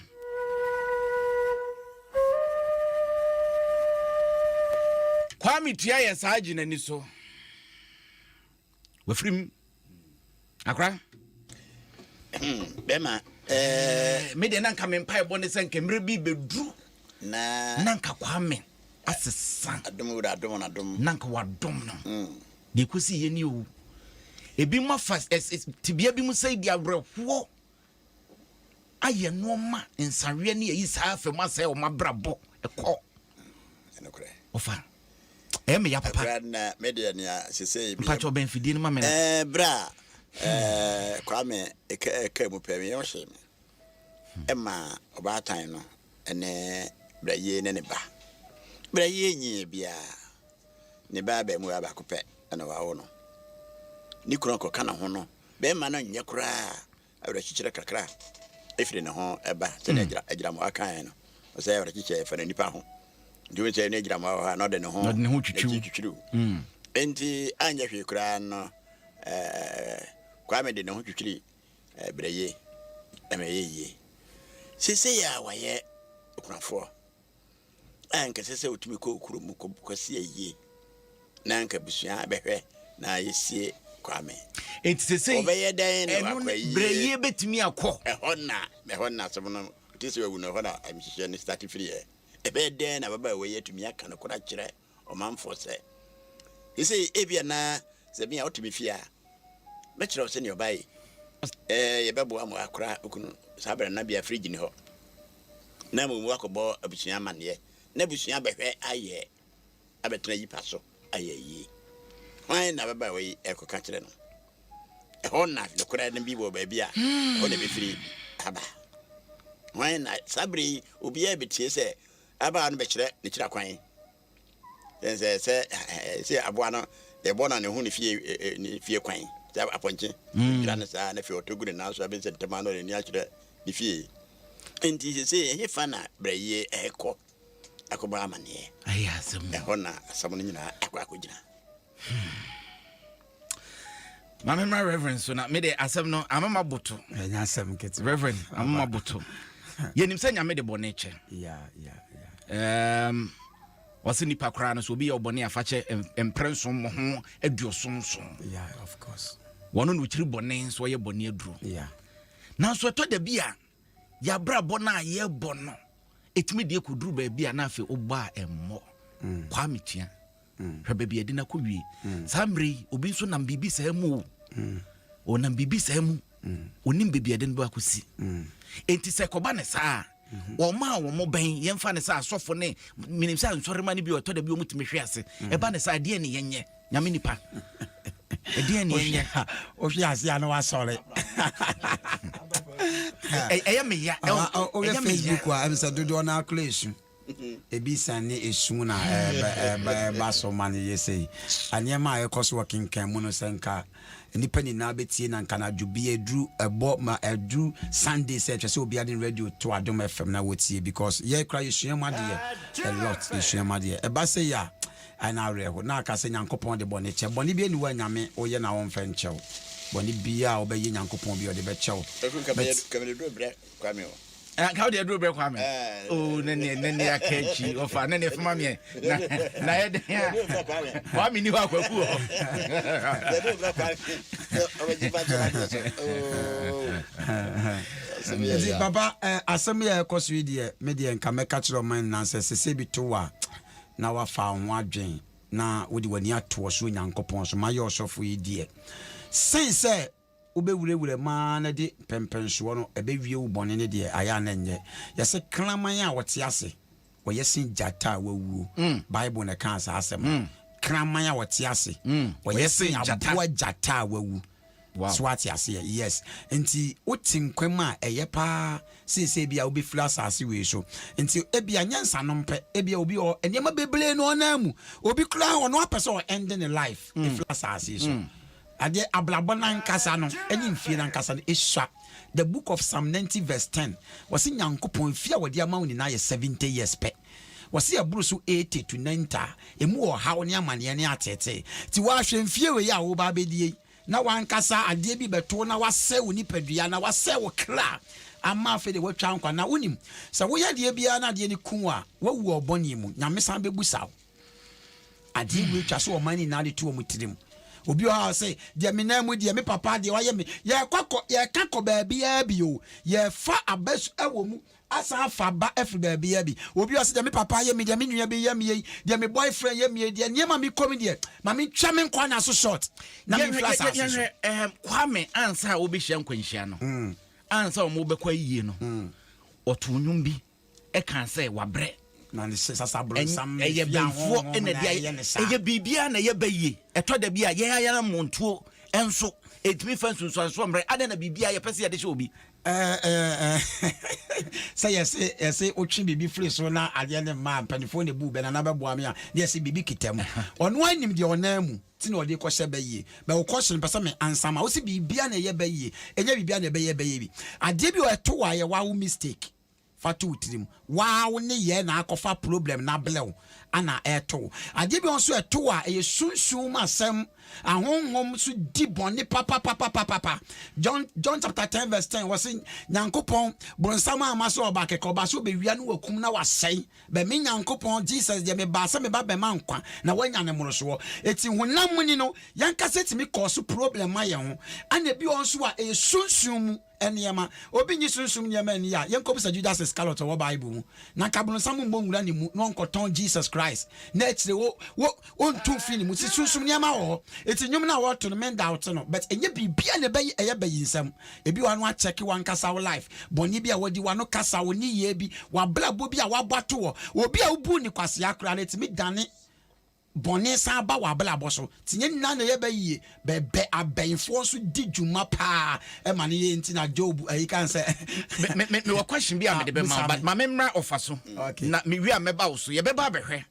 Kwame tua yɛ saa gye n'ani so. Wafirim. Akora.
Bɛma. Eh,
me deɛ na nka me mpaebɔ ne sɛ nka mmerɛ bi bɛduru
na
na nka Kwame asesa.
Adom wura adom na adom.
Na nka wadom no. Deɛ ɛkɔsi yɛ ni o. Ebi mu afa tebea bi mu sɛ di awerɛhoɔ. ayɛ nnoɔma nsaweɛ ne ayi saa fam asɛe wɔn abrabɔ ɛkɔ ɔfa ɛyɛ me ya papa.
Na me deɛ nea sese
bi. Mpakyɛ ɔbɛn fidie no ma me na.
Ɛɛ bra ɛɛ Kwame ɛka ɛka mu pɛ me yɛn ɔhyɛ me ɛma ɔbaatan no ɛne brayie ne ne ba brayie nyie biara ne ba abɛɛmuwa baako pɛ ɛna wawo no ne kunu akɔka ne ho no bɛrima no nyɛ koraa. Awerɛkyekyerɛ kakra firi ne ho ba sɛdeɛ hmm. agyinamoa kaeɛ no ɔsɛ awerɛkyekyerɛ yɛfa no nipa ho nti wo sɛ ne agyinamoa wɔ hɔ a na ɔde ne ho
ɔde ne ho twitwiw
twitwiw hmm. nti anyɛ hwee koraa no eh, Kwame de ne ho twitwiri eh, berɛye ɛma ɛyɛ yie seesei a wayɛ okunafoɔ a anka ɛsɛ sɛ otumi kɔ kurom mu kɔsi ayie na anka abusua bɛhwɛ na yɛsie Kwame.
Enti sese
ɔbɛyɛ dɛn na wakɔ ayie?
Berɛ yie bɛtumi akɔ.
Ɛhɔ na ɛhɔ na asɛm no te sɛ wawu no ɛhɔ na nhyehyɛ no start firi yɛ. Ɛbɛyɛ dɛn na ababaawa yi atumi aka no kora kyerɛ ɔmanfoɔ sɛ sese ebia na sɛ me a wote me fie a Mɛkyerɛ wo sɛnea ɔbaa yi. Ɛɛ, yɛbɛboa mo akora okunu saa bere no na bia fridge nni hɔ. Na mmom woakɔbɔ abusua amanneɛ na abusua abɛhwɛ ayɛ abɛtena yipa so ayɛ ayie. Hwan na ababaawa yi rekɔka kyerɛ no? Ɛhɔ na nokorɛ no bi wɔ baabi a ɛhɔ na ɛbɛfiri aba. Hwan na saa bere yi obiara bɛtie sɛ ababaawa no bɛkyerɛ ne kyerɛ kwan Sɛ sɛ sɛ aboa no yɛbɔ no a ne ho ne fie ne fie kwan sɛ apɔnkye mm. gyina no saa na fie ɔtɔ gu ne nan so abɛn sɛ ntɛm ano n'ani akyerɛ ne fie nti sɛ sɛ ɛhe fa na brɛyie ɛkɔ akɔbɔ amaneɛ ɛhɔ na asɛm no nyinaa akɔ akɔgyina hmm.
Maame mmra Reverend so na me de asɛm no ama ma boto.
Ɛnyɛ asɛm ketewa.
Reverend ama ma boto. Yɛnim sɛ Nyame de bɔne kyɛ.
Yeah, yeah, yeah.
Um, wɔse nipa koraa no so obi yɛ ɔbɔne afakyɛ mprɛ nson mmɔho aduɔson nson.
Yeah, of course.
Wɔno na ɔkyiri bɔne nso ɔyɛ bɔne aduro.
Yeah.
Nanso ɛtɔ da bi a yɛabrabɔ no a yɛbɔ no ɛtumi deɛ kɔduru baabi a na afei wobɔ a ɛmmɔ. Mm. Kwame Tua. Hwɛ baabi a yɛde no akɔwie. Saa mmerɛ yi, obi nso nam biribi saa mu o. Ɔnam biribi saa mu. Ɔnim baabi a yɛde no bɛ akɔsi. Enti sɛ ɛkɔba ne saa a, wɔn a wɔn bɛn, yɛmfa ne sɛ asɔfo ne, menim sɛ nsɔrema no bi ɔtɔ da bi wɔn tumi hwe ase. Ɛba ne saa, ɛdeɛn ne yɛnyɛ? Nyame nipa. Ɛdeɛn ne yɛnyɛ?
Wohwe ase a na wasɔre.
Ɛyɛ me ya.
Wohwɛ Facebook a, ɛm sɛ dodoɔ no akora esu. Ebi san ne esu na ɛba so ma no yɛ sei. Nneɛma a ɛkɔ so wɔ kenkan mu no, sɛ nka nnipa nyinaa bɛtie na nka anadwo bi aduru ɛbɔ ma aduru Sunday sɛ ɛtwa sɛ obiara de ne radio to Adom FM na wɔtie because yɛ kora yɛsua mu adeɛ a lot, yɛsua mu adeɛ. Ɛba sei a ɛna awerɛho na aka sɛ Nyankopɔn de bɔne kyɛ. Bɔne bi ani hɔ a Nyame woyɛ na ɔmfa nkyɛ wo. Bɔne biara a wobɛyɛ Nyankopɔn bi ɔde bɛkyɛ wo.
But.
Ah, ka wode aduro brɛ Kwame. Oh, ne ne ne ne aka akyi ɔfa ne ne fama meɛ na na yɛ den a Kwame ni hɔ akwaku hɔ.
Nti papa eh, asɛm yɛ ɛkɔ so yi deɛ me deɛ nka mɛka kyerɛ ɔman nyinaa sɛ sese bi to wa na wafa wo ho adwen na wode w'ani ato ɔsoro Nyankopɔn so mayɛ ɔsɔfo yi deɛ sen sɛ wobɛwurawura mu ara na de mpɛnpɛnsoɔ no ɛbɛwie wo bɔne no deɛ ayɛ a na ɛnyɛ. Yɛse kraman a ɔte ase ɔyɛ sen gyata a wawuo. Bible na ɛkaa saa asɛm no. Kraman a ɔte ase ɔyɛ sen aboa gyata a wawu. So wate aseɛ? Yes. Nti wote nkwa mu a ɛyɛ paa sen sɛ ebia wobɛfiri asase wei so. Nti ebia nyɛ nsanom pɛ, ebia obi wɔ hɔ nneɛma bebree na ɔnam mu. Obi koraa ɔno apɛ sɛ ɔ-end ne life ɛfiri asase yi so. Adeɛ, abrabɔ no ankasa no ne mfie no ankasa no ɛsua. The book of Psalm 90 verse 10, wɔse Nyankopɔn mfie a wɔde ama wo nyinaa yɛ 70 years pɛ. Wɔse ɛboro so 80 to 90 a, ɛmu wɔ ɔhaw ne amaneɛ ne ateetee. Nti woahwɛ mfie wei a woreba abɛdie yi, na w'ankasa adeɛ bi bɛto wo na wasɛe wo nipadua na wasɛe wo kra ama afei deɛ woatwa nkwa. Na wonim, sɛ woyɛ adeɛ biara na adeɛ no ku wo a, woawu wɔ bɔne mu. Nyame san bɛbusa wo. Adeɛ wei twa so ɔman nyinaa de to wɔn tirim. Obi wɔ hɔ a ɔse deɛ me nan mu deɛ me papa deɛ wayɛ me. Yɛkɔ kɔ yɛka kɔ baabiara bi o. Yɛfa aba wɔ mu asan afa aba afiri baabiara bi. Obi wɔ ɔse deɛ me papa ayɛ me deɛ me nua bi yɛ me yei deɛ me boyfriend yɛ me yei deɛ nneɛma me kɔ mu deɛ ma me ntwa me nkwa na so short na me mfiri asase so.
Yɛhwɛ ɛɛm Kwame ansa a wɔbɛhyia nkwanhyia no ansa wɔn bɛkɔ ayie no ɔtoo nnwom bi. ɛkaa sɛ wabrɛ.
Na ne sasaborɔnsam ne
Ɛyɛ
fie
bɛyifoɔ
ahonhom
na
na
ɛde ayɛ.
ɛyɛ ne saa.
Ɛyɛ biribiara na ɛyɛ bɛyie. Ɛtɔ da bi a yɛn ara mmɔntuo nso ɛtumi fa nsunsuansoɔ mmerɛ. Adɛn na biribiara yɛpɛ sɛ yɛde hyɛ obi?
Ɛɛ ɛɛ sɛ yɛse yɛse wotwe biribi firi so na adeɛ no mma a, mpanimfoɔ na ɛbu bɛ, Nana bɛboa me a, na yɛse biribi kita mu. Ɔno ara nim deɛ ɔnam mu nti na ɔde rekɔhyɛ bɛyie. But wo question no, mepɛ sɛ me answer ma wo. Wose biribiara na ɛyɛ bɛyie. Ɛnyɛ biribiara na ɛbɛyɛ bɛyie bi. Adeɛ bi wɔ hɔ a ɛto wo a, ɛyɛ wo mistake. Fa to wo tirim. Waa wo nneyɛɛ na akɔfa problem no ablɛ wo ana ɛreto wo. Adeɛ bi wɔ hɔ nso ɛto wo a ɛyɛ sunsum mu asɛm. Ahonhom nso di bɔne papapapapapa. John John chapter 10 verse 10 wɔse Nyankopɔn bronsam amma sɛ ɔba kɛkɛ ɔba sɛ ɔbɛwia ne wakum na wasɛe. But me Nyankopɔn Jesus deɛ mebaa sɛ meba bɛma nkwa na wanya ne mmorosoɔ. Eti honam mu ni no yɛnkasa tumi kɔɔso problem ma yɛn ho. Ɛna ebi wɔ hɔ nso a ɛyɛ sunsum mu. Nneɛma. Obi nnye sunsum nneɛma nni a, yɛnkɔbisa Judas Iscariot wɔ Bible mu. Na anka bronsam mmɔ nwura ne mu na ɔnkɔtɔn Jesus Christ, na akyire wo, wo, ɔntu mfiri ne mu. Nti sunsum nneɛma wɔ hɔ. Nti nnwom no a wɔto no, me ndoubt no, but ɛnyɛ biribiara na ɛbɛyɛ, ɛyɛ bayinsɛm. Ebi wɔ hɔ a na woakyɛke w'ankasa wo life, bɔne bi a woadi, w'ano kasa, wo nneyɛɛ bi, w'abrabɔ bi a woabɔ ato hɔ. Obi a wobuu no kwasea koraa no, ɛtumi dane Bɔne san ba w'abrabɔ so. Nti nyɛ nyinaa na ɛyɛ bɛ yie. Bɛ bɛ abɛnfoɔ nso di dwuma paa ma no yɛ nti na Job ayi kan sɛ.
Me me me wɔ question bi a mede bɛma wo but ma me mmra ɔfa so na me wie a mɛba wo so. Yɛbɛba abɛhwɛ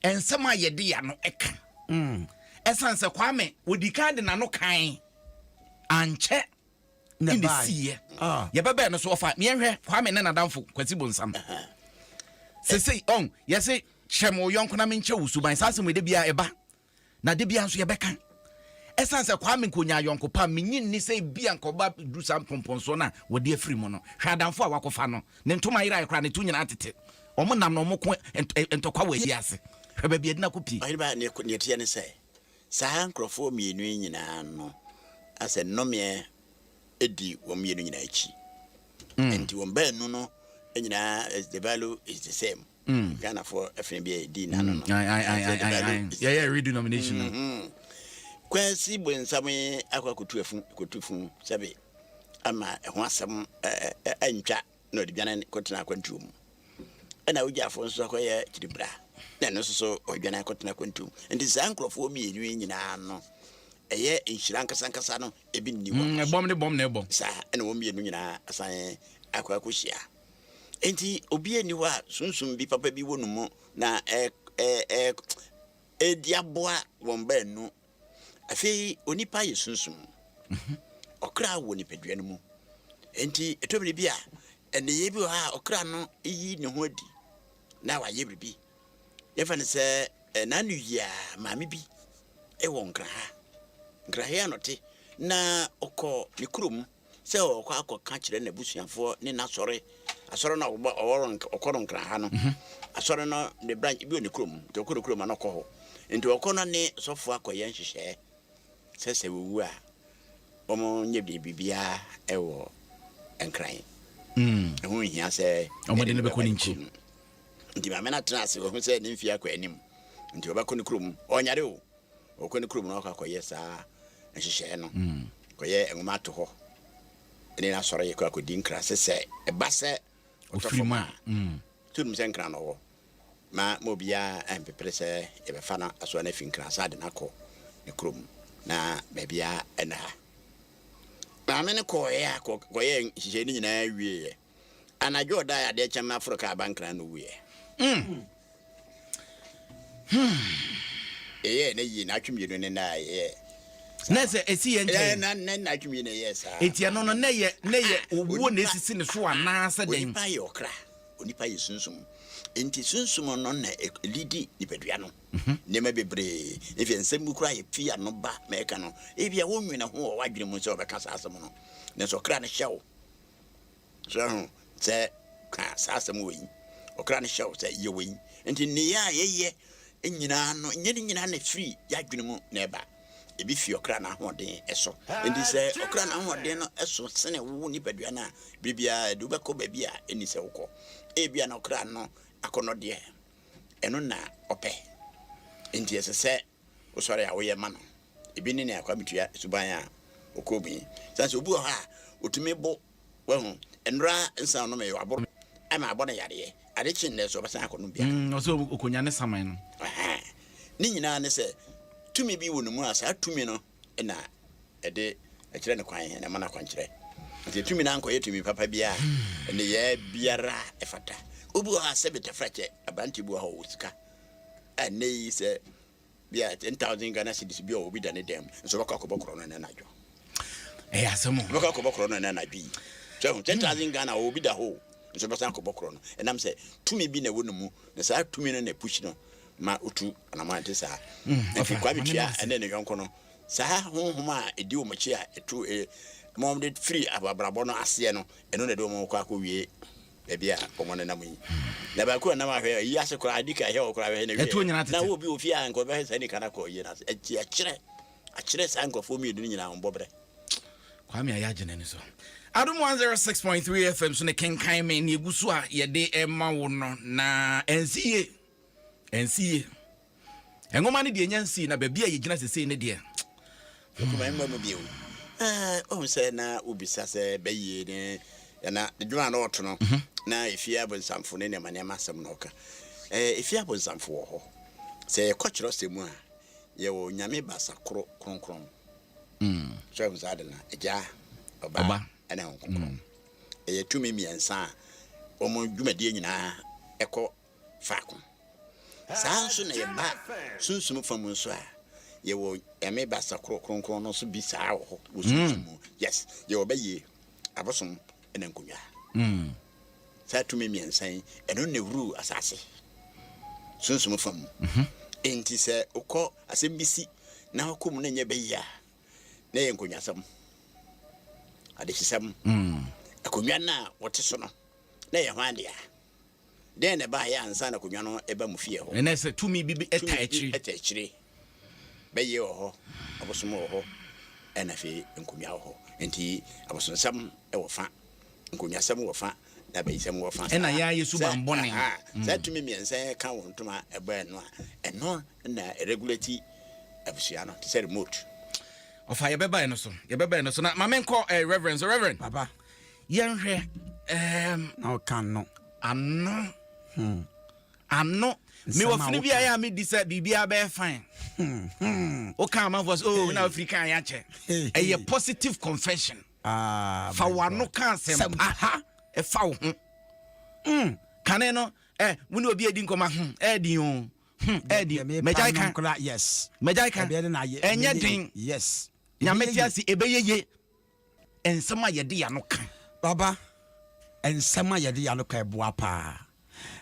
nsɛm a yɛde yɛn ano ka. Ɛsan sɛ Kwame wɔdi kan de n'ano kan ankyɛ.
na
ɛna
ɛbae.
ɛsiiɛ
Ah.
yɛbɛbɛɛ no so ɔfa yɛnhwɛ Kwame ne n'adamfo Kwasi Bonsam sesei ɔn yɛse kyerɛ me wo yɔnko na menkyɛ wo suban saa asɛm wei da biara ɛba na da biara nso yɛbɛka ɛsiane sɛ Kwame nkonya ayɔnko pa menyi nni sɛ ebia nka ɔba duru saa mpɔmpɔnsoɔ no a wɔde afiri mu no hwɛ adamfo a wakɔfa no ne ntoma yerae koraa ne to nyinaa tete wɔn nam na wɔn ko ntɔkwa wɔ ayi ase hwɛ baabi a ɛde no akɔpie.
Ɔhene ba, nea ɛteɛ ne sɛ, Saa nkurɔfoɔ mmienu yi nyinaa no, asɛ nnɔmeɛ di wɔn mmienu nyinaa akyi. Nti wɔn baanu no nyinaa, the value is the same. Ghanafoɔ ɛfene bi a yɛdi n'ano no. The value is the
Yɛyɛ
same.
redenomination no.
Kwasi Bonsam yi akɔ akɔtu afu, kɔtu funu sɛbe ama ɛho asɛm antwa. na ɔde dwane kɔtena akwantuo mu. Ɛna ogyafoɔ nso akɔyɛ kyiribra, na ɛno nso so ɔdwane akɔtena akwantuo mu. Nti saa nkurɔfoɔ mmienu yi nyinaa no, ɛyɛ nhyira ankasankasa no ebi nni wɔn
so. Ɛbɔm ne bɔm na ɛbɔ.
Saa ɛna wɔn mmienu nyinaa asan akɔ akɔhyia. Nti obiara nni hɔ a sunsum bi papa bi wɔ ne mu na ɛredi aboa wɔn baanu. Afei onipa yɛ sunsum. Ɔkra wɔ nipadua no mu. Enti ɛtɔ mmere bi a, nneyɛe bi wɔ hɔ a ɔkra no yi ne ho adi na wayɛ biribi. Yɛmfa no sɛ n'ano yi a maame bi wɔ Nkraha. Nkraha yi a na ɔte, na ɔkɔ ne kurom sɛ ɔrekɔ akɔka kyerɛ n'abusuafoɔ ne n'asɔre. Asɔre no a ɔbɔ ɔwɔ no ɔkɔ no Nkran ha no, asɔre no ne branch bi wɔ ne kurom, nti ɔkɔ ne kurom a na ɔkɔ hɔ. Nti ɔkɔ no ne sɔfoɔ akɔyɛ nhyehyɛɛ sɛ sɛ wɔwu a wɔnyɛ biribiara wɔ Nkran. Ɛho nhia sɛ
Wɔde no bɛkɔ ne nkyi.
kurom. Nti maame no atena ase, wahu sɛ ne mfeɛ akɔ anim, nti ɔbɛkɔ ne kurom. Ɔnyare o, ɔkɔ ne kurom na ɔkɔ akɔyɛ saa nhyehyɛɛ no, kɔyɛ nwoma ato hɔ ne n'asɔre kɔ akɔdi nkra sɛ sɛ ɛba sɛ ɔtɔ fam a, sɛ onim sɛ nkra na ɔwɔ, ma ma obiara mpepere sɛ yɛbɛfa no asoa no afi nkra sɛ ade no akɔ ne kurom na baabiara ɛnna ha. Maame no kɔɔeɛ a kɔyɛɛ nhyehyɛe no nyinaa wieeɛ. Anadwo ɔdaeɛ adeɛ kyɛm no aforo kaa ba nkran na owuiɛ. Yɛyɛɛ no yie naatwe mmienu ne nna a yɛyɛɛ.
Na sɛ esi yɛ nkyɛn.
Na na naatwe mmienu na yɛyɛɛ saa.
Eti ɛno no na yɛ na yɛ owuo na esisi ne so anaasɛ dɛn?
Onipa yɛ ɔkra, onipa yɛ sunsum. Nti sunsum no na elidi nipadua no. Nneɛma bebree, efi nsɛm bi koraa yɛ fi ano ba ma ɛka no, ebia wonwene ho wɔ w'adwene mu sɛ wɔbɛka saa asɛm no, nanso ɔkra no hyɛ wo. So ahu sɛ ka saa asɛm wei? Ɔkra no hyɛ wo sɛ yɛ wei. Nti nneyɛɛ a yɛyɛ nyinaa no, nyɛ ne nyinaa na ɛfiri yɛadwene mu na ɛba. Ebi fi ɔkra no ahoɔden so. Nti sɛ ɔkra no ahoɔden no so sene wo nipadua no a, bere biara ɛde wobɛkɔ baabi a ɛnni sɛ wokɔ. Ebia na ɔkra no akɔnnɔdeɛ, ɛno na ɔpɛ. Nti ɛsɛ sɛ wosɔre a woyɛ ma no. Ebi ne nea Kwame Tua suban a ɔkɔɔ mu yi. Sane sɛ obi wɔ hɔ a, ɔtumi bo, wahu, nnora nsa ɔnom yɛ waboro ama abɔ no yareɛ. Ade kye nnɛ nso ɔbɛsan akɔnom bi aka.
Ɔsɛ ɔkɔnya ne saman no.
Ɛhɛn. Ne nyinaa ne sɛ tumi bi wɔ ne mu a saa tumi no na ɛde ɛkyerɛ no kwan na ɛma no akwankyerɛ. Nti tumi no ankɔyɛ tumi papa bi a, nneyɛɛ biara ɛfata. Obi wɔ hɔ a sɛbe tafrakyɛ, aberante bi wɔ hɔ a ɔwɔ sika a nnɛ yi sɛ bi a 10,000 Ghana cedis bi a obi da ne dan mu nso ɔbɛkɔ akɔbɔ korɔ no ɛnɛ anadwo.
Ɛyɛ asɛm o.
Ɔbɛkɔ akɔbɔ korɔ no ɛnɛ anadwo yi. So ɛho 10,000 Ghana obi da hɔ o nso ɔbɛsan akɔbɔ korɔ no. Ɛnam sɛ tumi bi na ɛwɔ ne mu na saa tumi no na push no ma otu anamɔ a ɛte saa. Nti Kwame Tua ɛne ne yɔnko no saa honhom a ɛdi wɔn akyi a ɛtu ma wɔn de firi abrabɔ no aseɛ no ɛno na ɛde wɔn kɔ akɔwie baabi a wɔn nenam yi. Na baako a nam ahwɛ ayi ase koraa adi ka ɛhɛ wɔ koraa bɛhwɛ na
Ɛtoɔ nyinaa
wie.
tete.
Na wɔ bi wɔ fie a nka ɔbɛhwɛ saa nika no akɔ yie no ase. Ɛti akyerɛ akyerɛ saa nkurɔfoɔ mmienu no nyinaa wɔn bɔbrɛ.
Kwame ayɛ agye n'ani so. Adom 106.3 FM so ne kenkan me ne egu so a yɛde ɛma wo no na ɛnsi yie. Ɛnsi yie. Nwoma no deɛ ɛnya nsii na baabi a yɛgyina sesei no deɛ.
Kuma mma mu bio. Ɛɛ, wohu sɛ na wobisa sɛ bɛyie ne na adwuma a na ɔto no na efie abonsamfo ne nneɛma nneɛma asɛm na ɔka. Ɛɛ, efie abonsamfo wɔ hɔ. Sɛ yɛkɔ kyerɛwsɛm mu a, yɛwɔ Onyame Baasa Koro Kronkron. So ahu saa ade no? Agya, Ɔba, ɛne Honhom Kronkron. Ɛyɛ tumi mmiɛnsa a wɔn dwumadie nyinaa ɛkɔ faako. Saa ara nso na yɛba sunsum fa mu nso a, yɛwɔ Nyame Baasa Koro Kronkron no nso bi saa wɔ hɔ wɔ sunsum mu. Yes, yɛwɔ bɛyie, abosom, ɛna nkonnwa. Saa tumi mmiɛnsa yi, ɛno na ɛwuru asase sunsum fa mu. Enti sɛ wokɔ asɛm bi si na wokɔ mu na ɛnyɛ bɛyie a, na ɛyɛ nkonnwasɛm, adehyesɛm. Akonnwa no a wɔte so no, na ɛyɛ hwan dea? Dɛn na ɛbaeɛ ansa na akonnwa no reba mo fie hɔ?
Ɛnɛ sɛ tumi bi ta
Tumi bi
akyiri.
ta akyire. Bɛyie wɔ hɔ, abosom wɔ hɔ, ɛna afei nkonnwa wɔ hɔ. Nti abosonsɛm wɔ fa, nkonnwasɛm wɔ fa, na abayisɛm wɔ fa.
Ɛna
Saa
yɛn ayɛ
sɛ
suban bɔne.
aha, saa tumi mmiɛnsa yi ka wɔn ntoma ɛbɔ ɛno a, ɛno na ɛregulate abusua no te sɛ remote.
Ɔfa yɛbɛba ɛno so, yɛbɛba ɛno so. Na ma menkɔ eh, Reverend so. Reverend.
Papa.
Yɛnhwɛ um,
Na ɔka no.
Ano. Ano. Mewɔ fini bi a yɛ a medi sɛ biribiara bɛyɛ fine. Woka amanfoɔ sɛ oh na wafiri kan yɛ akyɛ. Ɛyɛ positive confession.
Ah,
Fa
my
w'ano
God.
ka asɛm pa ɛfa wo ho. Kane no eh, wo ne obi adi nkɔmmɔ hmm, ɛɛdin o. Hmm, ɛɛdin. Mɛgyae ka.
Yes.
Mɛgyae ka. Ɛnyɛ den.
Yes.
Nyame te ase ɛbɛyɛ ye. Nsɛm a yɛde yɛn ano ka.
Baba, nsɛm a yɛde yɛn ano ka ɛboa paa.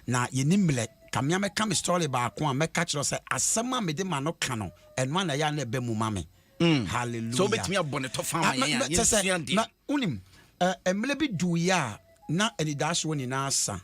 Na yɛnni mmerɛ. Ka me a mɛka me story baako a mɛka kyerɛ wo sɛ asɛm a mede m'ano ka no, ɛno ara na ɛyɛ a na ɛba mu ma me. Hallelujah.
Sɛ wobɛtumi abɔ ne tɔfa ama yɛn a, yɛnsua adeɛ.
Na wonim, mmerɛ bi duiɛ a Na anidaasoɔ nyinaa asa.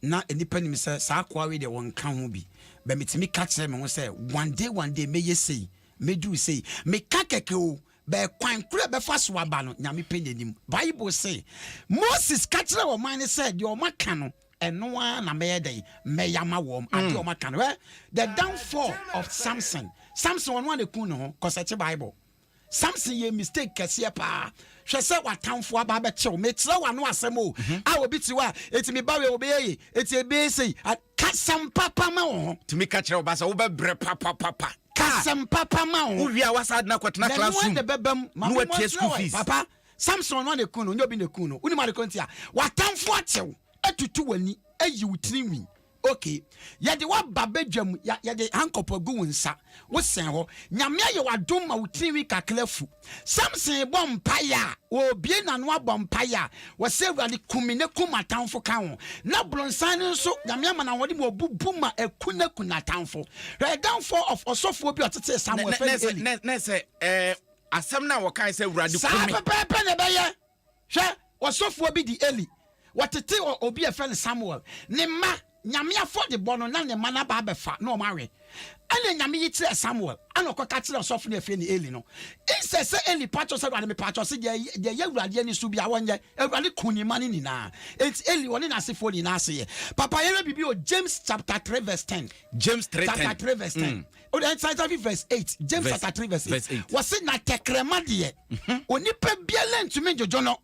Na nnipa nim sɛ saa akoa wei deɛ wɔnka ho bi. But metumi ka kyerɛ me ho sɛ one day one day mɛyɛ sei, mɛduru sei. Meka kɛkɛ o, but kwan koro a ɛbɛfa so aba no, Nyame pɛ n'anim. Bible se, Moses ka kyerɛɛ ɔman no sɛ deɛ wɔaka no, ɛno ara na mɛyɛ dɛn? Mɛyɛ ama wɔn. Adeɛ a wɔaka no. Hwɛ, the downfall of Samson. Samson ɔno ara na ɛkuu ne ho. Kɔsɛkye Bible. Samson yɛɛ mistake kɛseɛ paa. Hwɛ sɛ w'atamfo aba abɛkye wo. Mekyerɛ w'ano asɛm o. A obi te hɔ a, eti me ba wei ɔbɛyɛ yei, eti ɛbɛyɛ sei. Kasɛm papa ma wo ho.
Tumi ka kyerɛ wo ba sɛ wobɛbrɛ papapapa.
Kasɛm papa ma wo ho.
Wowie a woasan de no akɔtena classroom
Na ɛno ara na ɛbɛba mu.
na watua school fees.
Papa, Samson ɔno ara na ɛkuu no, ɔnyɛ obi na ɛkuu no. Wonim ade korɔ nti a? W'atamfo akye wo, atutu w'ani, ayi wo tiri nwi. Ok, yɛde wo aba badwa mu, ya, yɛde handcup agu wo nsa, wo sɛn hɔ. Nyame ayɛ wo adom ma wo tirinwi kakra afu. Samson rebɔ mpaeɛ a, ɔrebue n'ano abɔ mpaeɛ a, ɔsɛ Awurade kum me na kum m'atamfo ka ho. Na bronsan no nso, Nyame ama no ahoɔden ma ɔbubu ma akunaku n'atamfo. Hwɛ downfall of ɔsɔfoɔ bi a ɔtetee Samuel,
Na,
yɛfrɛ
na,
no Eli.
na, na sɛ ɛɛ asɛm no a wɔkae sɛ Awurade
Saa
kum me.
pɛpɛɛpɛ na ɛbɛyɛ. Hwɛ, ɔsɔfoɔ bi de Eli, wɔtetee ɔ, obi a yɛfrɛ no Samuel, ne mma, Nyame afɔdebɔ no, na ne mma no aba abɛfa na wɔn awe. Ɛna Nyame yi kyerɛɛ Samuel, ɛna ɔkɔka kyerɛɛ ɔsɔfo no a yɛfrɛ no Eli no. Instead sɛ Eli pakyɛw sɛ, Awurade mepakyɛw se deɛ, deɛ ɛyɛ Awurade ani so biara wɔnyɛ. Awurade kuu ne mma no nyinaa. Enti Eli, ɔne n'asefoɔ nyinaa seeɛ. Papa, yɛhwɛ biribi wɔ James chapter 3 verse 10.
James 3
Chapter
10.
3 verse 10. O deɛ nsa nsa fi verse 8. James
Verse-
chapter 3 verse 8.
verse 8.
Wɔse na tɛkrɛma deɛ onipa biara ntumi ndwodwo no.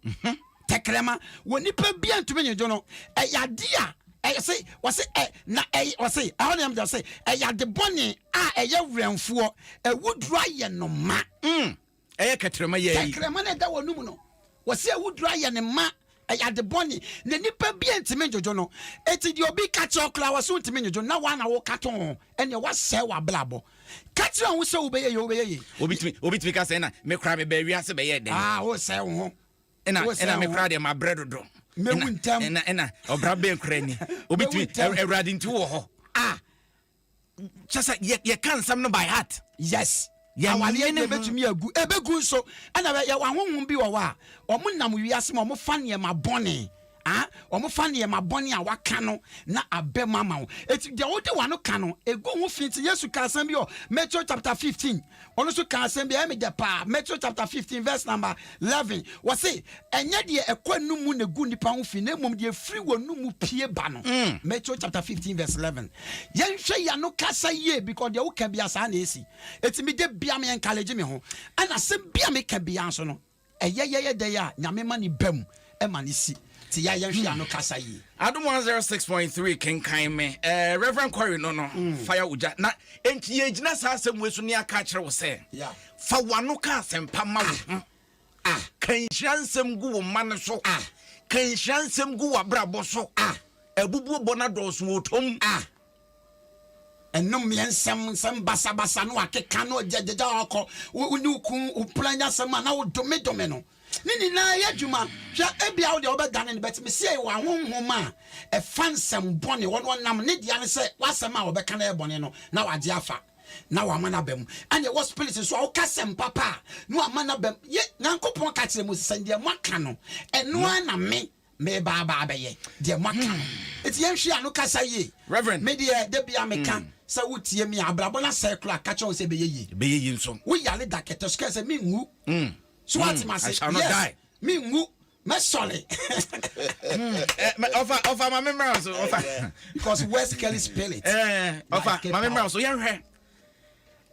Tɛkrɛma onipa biara ntumi ndwodwo no. Ɛyɛ ade a ɛyɛ se wɔse ɛ na ɛyɛ wɔse ɛhɔ na ɛyɛ wɔse ɛyɛ ade bɔne a ɛyɛ werɛmfoɔ awuduro ayɛ no ma.
Ɛyɛ kɛtrɛma yɛ yi.
Tɛkrɛma no ɛda wɔn mu no wɔse awuduro ayɛ ne ma. Ɛyɛ ade bɔne na nipa biara ntumi ndwodwo no. Enti deɛ obi ka kyerɛ wo koraa wɔse wontumi ndwodwo no na woa na woka to ho ɛneɛ woasɛe w'abrabɔ. Ka kyerɛ wo ho sɛ wobɛyɛ yei wobɛyɛ yei.
Obi tumi obi tumi ka sɛ ɛna me koraa mebaa wiase bɛyɛɛ dɛn?
Ah wosɛe wo ho.
Ɛna
Wosɛe
ɛna me
wo ho.
koraa deɛ mabrɛ dodo.
Mɛwu
Ɛna
ntɛm.
ɛna ɛna ɔbra bɛn koraa ni. Obi
Mɛwu
tumi
ntɛm.
Awurade nti wowɔ hɔ.
Ah.
Kyɛ sɛ yɛ yɛka nsɛm no by heart.
Yes.
Yɛn
Awareɛ
ne
deɛ
ho.
ɛbɛtumi agu. Ɛbɛgu nso. Ɛna bɛ yɛwɔ ahonhom bi wɔ hɔ a, wɔn nam wiase mu, wɔn fa nneɛma bɔne. Ah, wɔn fa nneɛma bɔne a waka no na abɛ mu ama wo. Eti deɛ wode w'ano ka no, egu ho fi. Nti Yesu ka asɛm bi wɔ Matthew chapter 15. Ɔno nso kaa asɛm bi, ɛyɛ me dɛ paa. Matthew chapter 15 verse number 11. Wɔse, ɛnyɛ deɛ ɛkɔ anum mu na egu nnipa ho fi, na mmom deɛ ɛfiri wɔn mu pue ba no. Matthew chapter 15 verse 11. Yɛnhwɛ yɛn ano kasa yie because deɛ woka biara saa na ɛsi. Eti me de bia me encourage me ho. Ɛna asɛm bi a meka biara nso no, Ɛyɛ yɛyɛ dɛn a Nyame ma ne ba mu ma ne si te ya yɛnhwɛ ano kasa yie.
Adom 106.3 kenkan me eh, Reverend Corey no no mm. fire ogya na enti yɛgyina saa asɛm wei so ne aka akyerɛ wo sɛ yeah. fa w'ano ka asɛmpa ma wo ho ah. ka nhyira nsɛm gu wo mma no so ah. ka nhyira nsɛm gu w'abrabɔ so ah. abubuo bɔ no adɔɔso wɔ tom
ah. Ɛnnomeɛ nsɛm, nsɛm basabasa na wakeka na ɔgyagyagya ɔkɔ. Wo ne wo kun wo mpena nya asɛm a na wodomedome no. Ne nyinaa yɛ adwuma. Hwɛ, ebia wo deɛ wobɛdane no but mese ɛyɛ w'ahonhom a ɛfa nsɛm bɔne. Ɔno ɔnam ne dea ne sɛ w'asɛm a ɔbɛka no yɛ bɔne no na wagye afa na wama no aba mu. Ɛna ɛwɔ spirit nso a woka sɛm papa a na wama no aba mu. Ye, Nyankopɔn ka kyerɛ Moses sɛ deɛ moaka no ɛno ara na me Mereba aba abɛyɛ deɛ moaka no. Enti yɛnhwe ano kasa yie.
Reverend.
Me deɛ, da biara meka, sɛ wotie me a, abrabɔ no asɛe koraa a, ka kyerɛ wɔn sɛ ɛbɛyɛ yie.
Ɛbɛyɛ yie nso.
Wo yare da kɛtɛ so, ka sɛ, Menwu. So woate me ase?
I shall not
Yes,
die.
menwu. Mɛsɔre.
Ɔfa, ɔfa, ma me mmra wo so, ɔfa.
Because words carry spirit.
Ɔfa, ma me mmra wo so, yɛnhwɛ.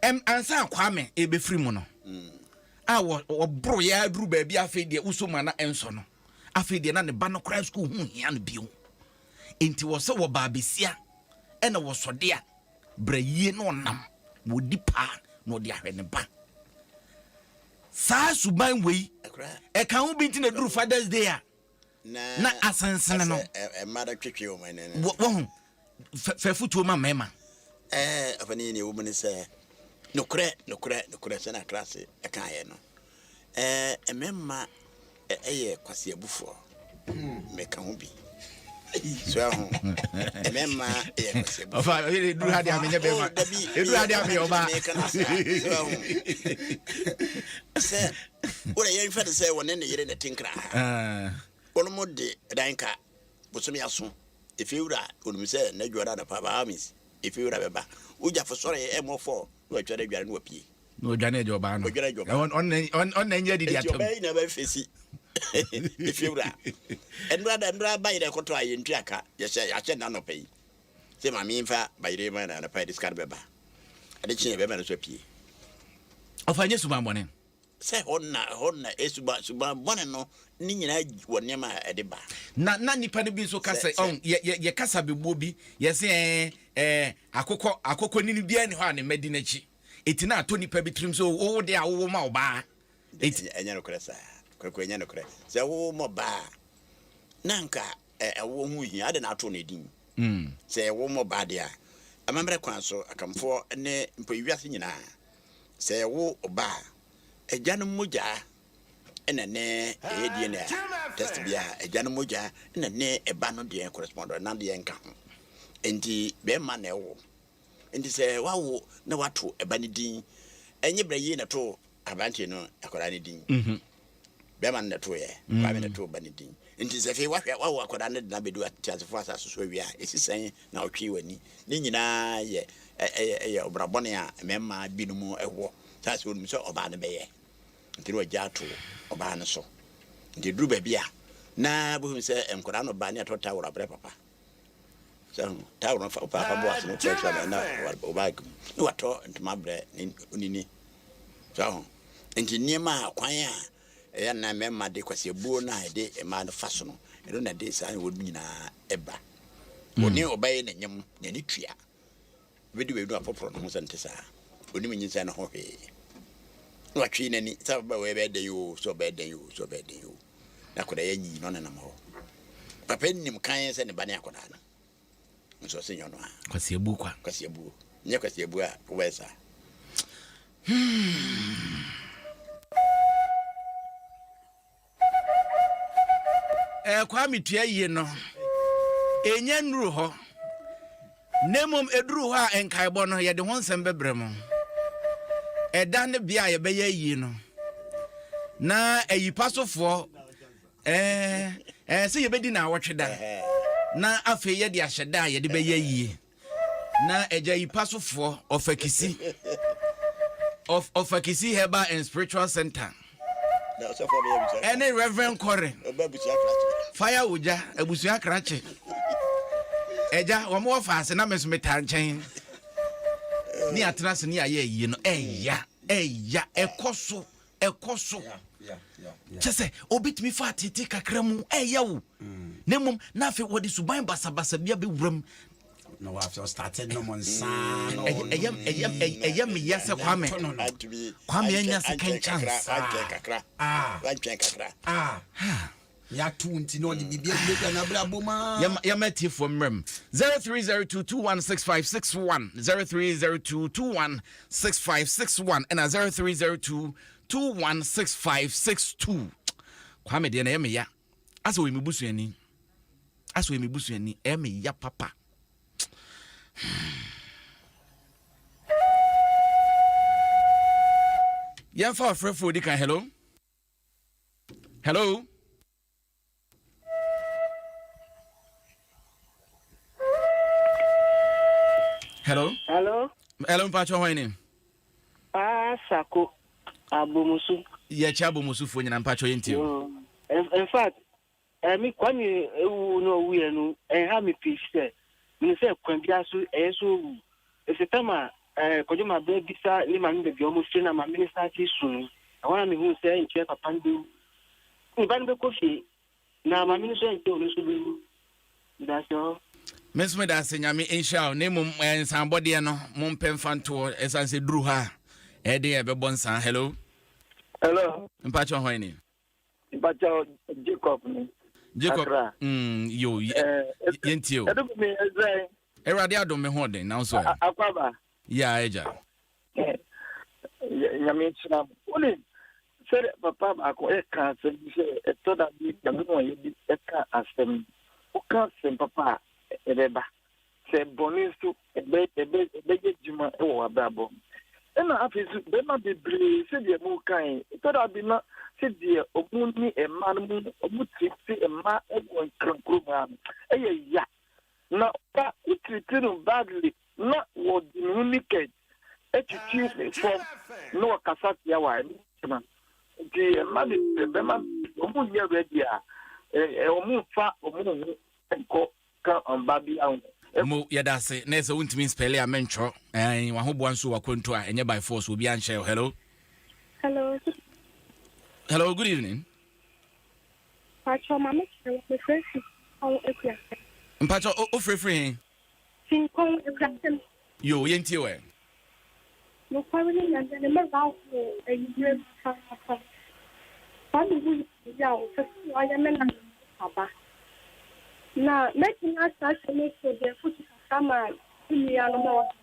Ɛm, ansa Kwame ɛbɛfiri mu no, a wɔboro yɛ aduru baabi afei deɛ wosɔ mu ana ɛnsɔ no. Afei deɛ na ne ba no koraa sukuu ho nhia no bio. Enti wɔ sɛ wɔbaa besia ɛna wɔsɔde a, bra yie na ɔnam na ɔdi paa na ɔde ahwɛ ne ba. Saa suban wei ɛka ho bi nti na ɛduru Father's Day a na asensene no. Wahu fɛ fotuo ma mmarima.
Ɛɛ ɔfɛ ne yɛ ne sɛ nokorɛ nokorɛ nokorɛ sɛ na klase ɛkaeɛ no. Ɛɛ mmarima yɛ kwaseabufoɔ. Meka ho bi. So ɛho mmarima yɛ kwaseabufoɔ.
Ɔfa eduru ha deɛ amenyɛ bɛrima.
Oh,
Eduru ha deɛ ameyɛ ɔbaa.
Meka no saa. So ɛho sɛ wọ́n yɛn fɛ de sɛ wɔne ne yere na ɛte nkra ha.
Ah.
Wɔnom de dan ka bosome aso. Efiewura onim sɛ n'adwuada anɔpa by all means efiewura bɛba. Wogyafo sɔre ɛmmɔ fɔɔ na watwa n'adware na wapue.
Na ɔdwane agya ɔbaa no.
Ɔdwane agya ɔbaa
no. Ɔnna nyɛ adidi
atam. Enti ɔbaa yi na ɛbɛfesi efiewura. Ɛnora da ɛnora bayerɛ kɔtɔ a yɛntua ka yɛhyɛ yɛahyɛ no anɔpa yi sɛ maame yi mfa bayerɛ yi ma no anɔpa yɛde sika no bɛba. Ade kye yɛ bɛrima no nso apue.
Ɔfa nyɛ suban bɔne.
Sɛ ɛhɔ na ɛhɔ na suban suban bɔne no ne nyinaa wɔ nneɛma a ɛde ba.
Na na nnipa no bi nso ka sɛ, ɔn, yɛ yɛ yɛ kasa bebuo bi, yɛse ɛɛ ɛɛ akokɔ akokɔ nini biara nni hɔ a ne mma di n'akyi. Eti na atɔ nnipa bi tirim sɛ o wo deɛ a wowo ma ɔbaa.
Eti. Ɛnyɛ nokorɛ saa. Kwaku ɛnyɛ nokorɛ. Sɛ wowo ma ɔbaa a, na anka ɛwoɔ ho nhia. Adɛn na ato no edin? Sɛ yɛwo ma ɔbaa deɛ a, amammerɛ kwan so, Akanfoɔ ne mpo ewiase nyinaa, Sɛ yɛwo ɔba a, agya no mogya na ne ɛyɛ DNA test bi a, agya no mogya na ne ɛba no deɛ correspond, ɛna deɛ nka ho. Nti bɛrima na ɛwo. Nti sɛ wawo na wato ɛba no din, ɛnyɛ berɛ yie na ɛto aberanteɛ no akwadaa no din. Bɛrima no na ɛtoeɛ, Kwame na ɛtoo ba no din. Nti sɛ afei wahwɛ wawo akwadaa no de no abɛdu ateasefoɔ asase so awie a, ɛsi sɛn na ɔtwee w'ani? Ne nyinaa yɛ ɛyɛ ɛyɛ ɔbra bɔne a mmarima binom wɔ. Saa sɛ ɔnim sɛ ɔbaa no bɛyɛ, nti na wagya ato ɔbaa no so. Nti ɛduru baabi a, na wobɛhu sɛ nkwadaa no ba ne ɛtɔ taworo abrɛ papa. Sɛ ho taworo no fa papa bɔ ase no kura sua na ɔbaa mu na watɔ ntoma abrɛ ne onini. So ho nti nneɛma a kwan a ɛyɛ na mmarima de kwasiabuo no a ɛde mmaa no fa so no, ɛno na ɛde saa wɔn nyinaa ɛba. Ɔne ɔbaa yi na nyam n'ani tua. Bɛdi baabi no apɔporɔ ne ho sɛ nte saa. Ɔnim nyinsɛn no ho hwee. Na watwe n'ani sɛ ɔbaa wei bɛyɛ dɛn o, sɛ ɔbɛyɛ dɛn o, sɛ ɔbɛyɛ dɛn o. Na akwadaa yi anyin na ɔnenam hɔ. Papa nim kan sɛ ne ba ne akwadaa no. Nso ɔse nyɛ ɔno a.
Kwasi abu kwa.
Kwasi abuo. Nyɛ kwasi abuo a wobɛyɛ saa.
Hmm. Eh, Kwame tua yie no, ɛnya nnuru hɔ. Na mmom ɛduru hɔ a nkaebɔ no, yɛde ho nsɛm bɛbrɛ mo. Ɛda ne bea a yɛbɛyɛ ayie no, na ayipasofoɔ eh, eh, sɛ yɛbɛdi na awɔtwe da, na afei yɛde ahyɛ da a yɛde bɛyɛ ayie. Na agya yi pa sofoɔ ɔfakisi ɔfakisi herbal and spiritual center ɛne reverend kɔre fire ogya abusua krakye agya wɔn wɔ faase na me nso metaa nkyɛn ne atena ase ne ayɛ ayie no ɛya ɛya ɛkɔ so ɛkɔ so kyɛ sɛ obi tumi fa atete kakra mu ɛyɛ wo na mmom na afei wɔde suban basabasa bi abɛwura mu
na wafɛ ɔstate nom nsa
ɛyɛ meya sɛ kwame kwame anya second chance
yɛato nti na ɔde biribi aduadua n'abrabɔ mu a.
Yɛma atiefoɔ mmerɛ mu 0302216561 0302216561 ɛna 0302216562 Kwame deɛ na ɛyɛ me ya asɛ ɔyɛ me busuani asɛ ɔyɛ me busuani ɛyɛ me ya papa yɛmfa ɔfrɛfoɔ di kan hello Hello. Hello.
Hello.
Hello, mpatsɔ hɔn ni.
Paa Sako Abomusu.
Yɛ kyɛ Abomusufoɔ nyina mpatsɔ yɛn ti o.
In fact, ɛmi Kwame ewu na ɔwu yɛ no ɛnha mi pii sɛ mene sɛ kwan biara so ɛyɛ so owu Ese tam a Kwadwo Mabena bisa ne maame baabi a wɔfiri na maame no starte su no, ɛhɔ na mehuu sɛ ɛnkyɛ papa no bɛwu. Ne ba no bɛkɔ fie, na maame no nso ɛnkyɛ ɔno nso bɛwu. Medase hɔ.
Me nso meda ase Nyame nhyira wo na mmom nsanbɔdeɛ no mompɛ mfa ntoɔ ɛsiane sɛ duru hɔ a ɛyɛ den a ɛbɛbɔ nsan. Hello.
Hello.
Mpakyɛ hwan ni?
Mpakyɛ Jacob ni.
Jacob. Yo, yɛntie o.
Ɛdu mi ɛsɛn.
Awurade adom me ho ɔden na nso ɛ.
Akwaba.
Ya agya.
Nyame nhyira mo. Wone sɛ papa baako ɛka asɛm bi sɛ ɛtɔ da bi nyame ma yɛde ɛka asɛm. Woka asɛm papa a ɛbɛba. Sɛ bɔne nso ɛbɛyɛ adwuma wɔ w'abrabɔ mu. Ɛna afei nso bɛrima bebree sɛdeɛ mo kan ɛtɔ da bi na Sɛdeɛ ɔmo ne mmaa no mu ɔmo treat mmaa wɔ Nkran kurom ha no ɛyɛ ya. Na ɔba wo treat no badly na wɔde ne ho naked atwitwi ne fam na wɔkasa tia wo a ɛno kyema. Nti mma bebree bɛma ɔmo nyɛ ready a ɔmo nfa ɔmo ho nkɔ ka ɔba bi ho.
Mo yɛda ase na sɛ wontumi nspell a mentwerɛ. Ɛn wahoboa nso wakwantu a ɛnyɛ by force obi anhyɛ wo. Hello.
Hello.
Hello, good evening.
Pacho, mame kyerɛ wo mefrɛ fi Kɔn Akuasɛm.
Mpakyɛ wofrɛfiri he?
Tinkɔn Akuasɛm.
Yo, yɛntie wɛ.
Nokware ne Nyame ne mɛra ho anwummerɛ papaapa. Saa me wu yɛ a ɔpɛ sɛ wɔayɛ me na aba. Na mɛtumi akyerɛkyerɛ me so deɛ foto kakra ma me nuanom a wɔka.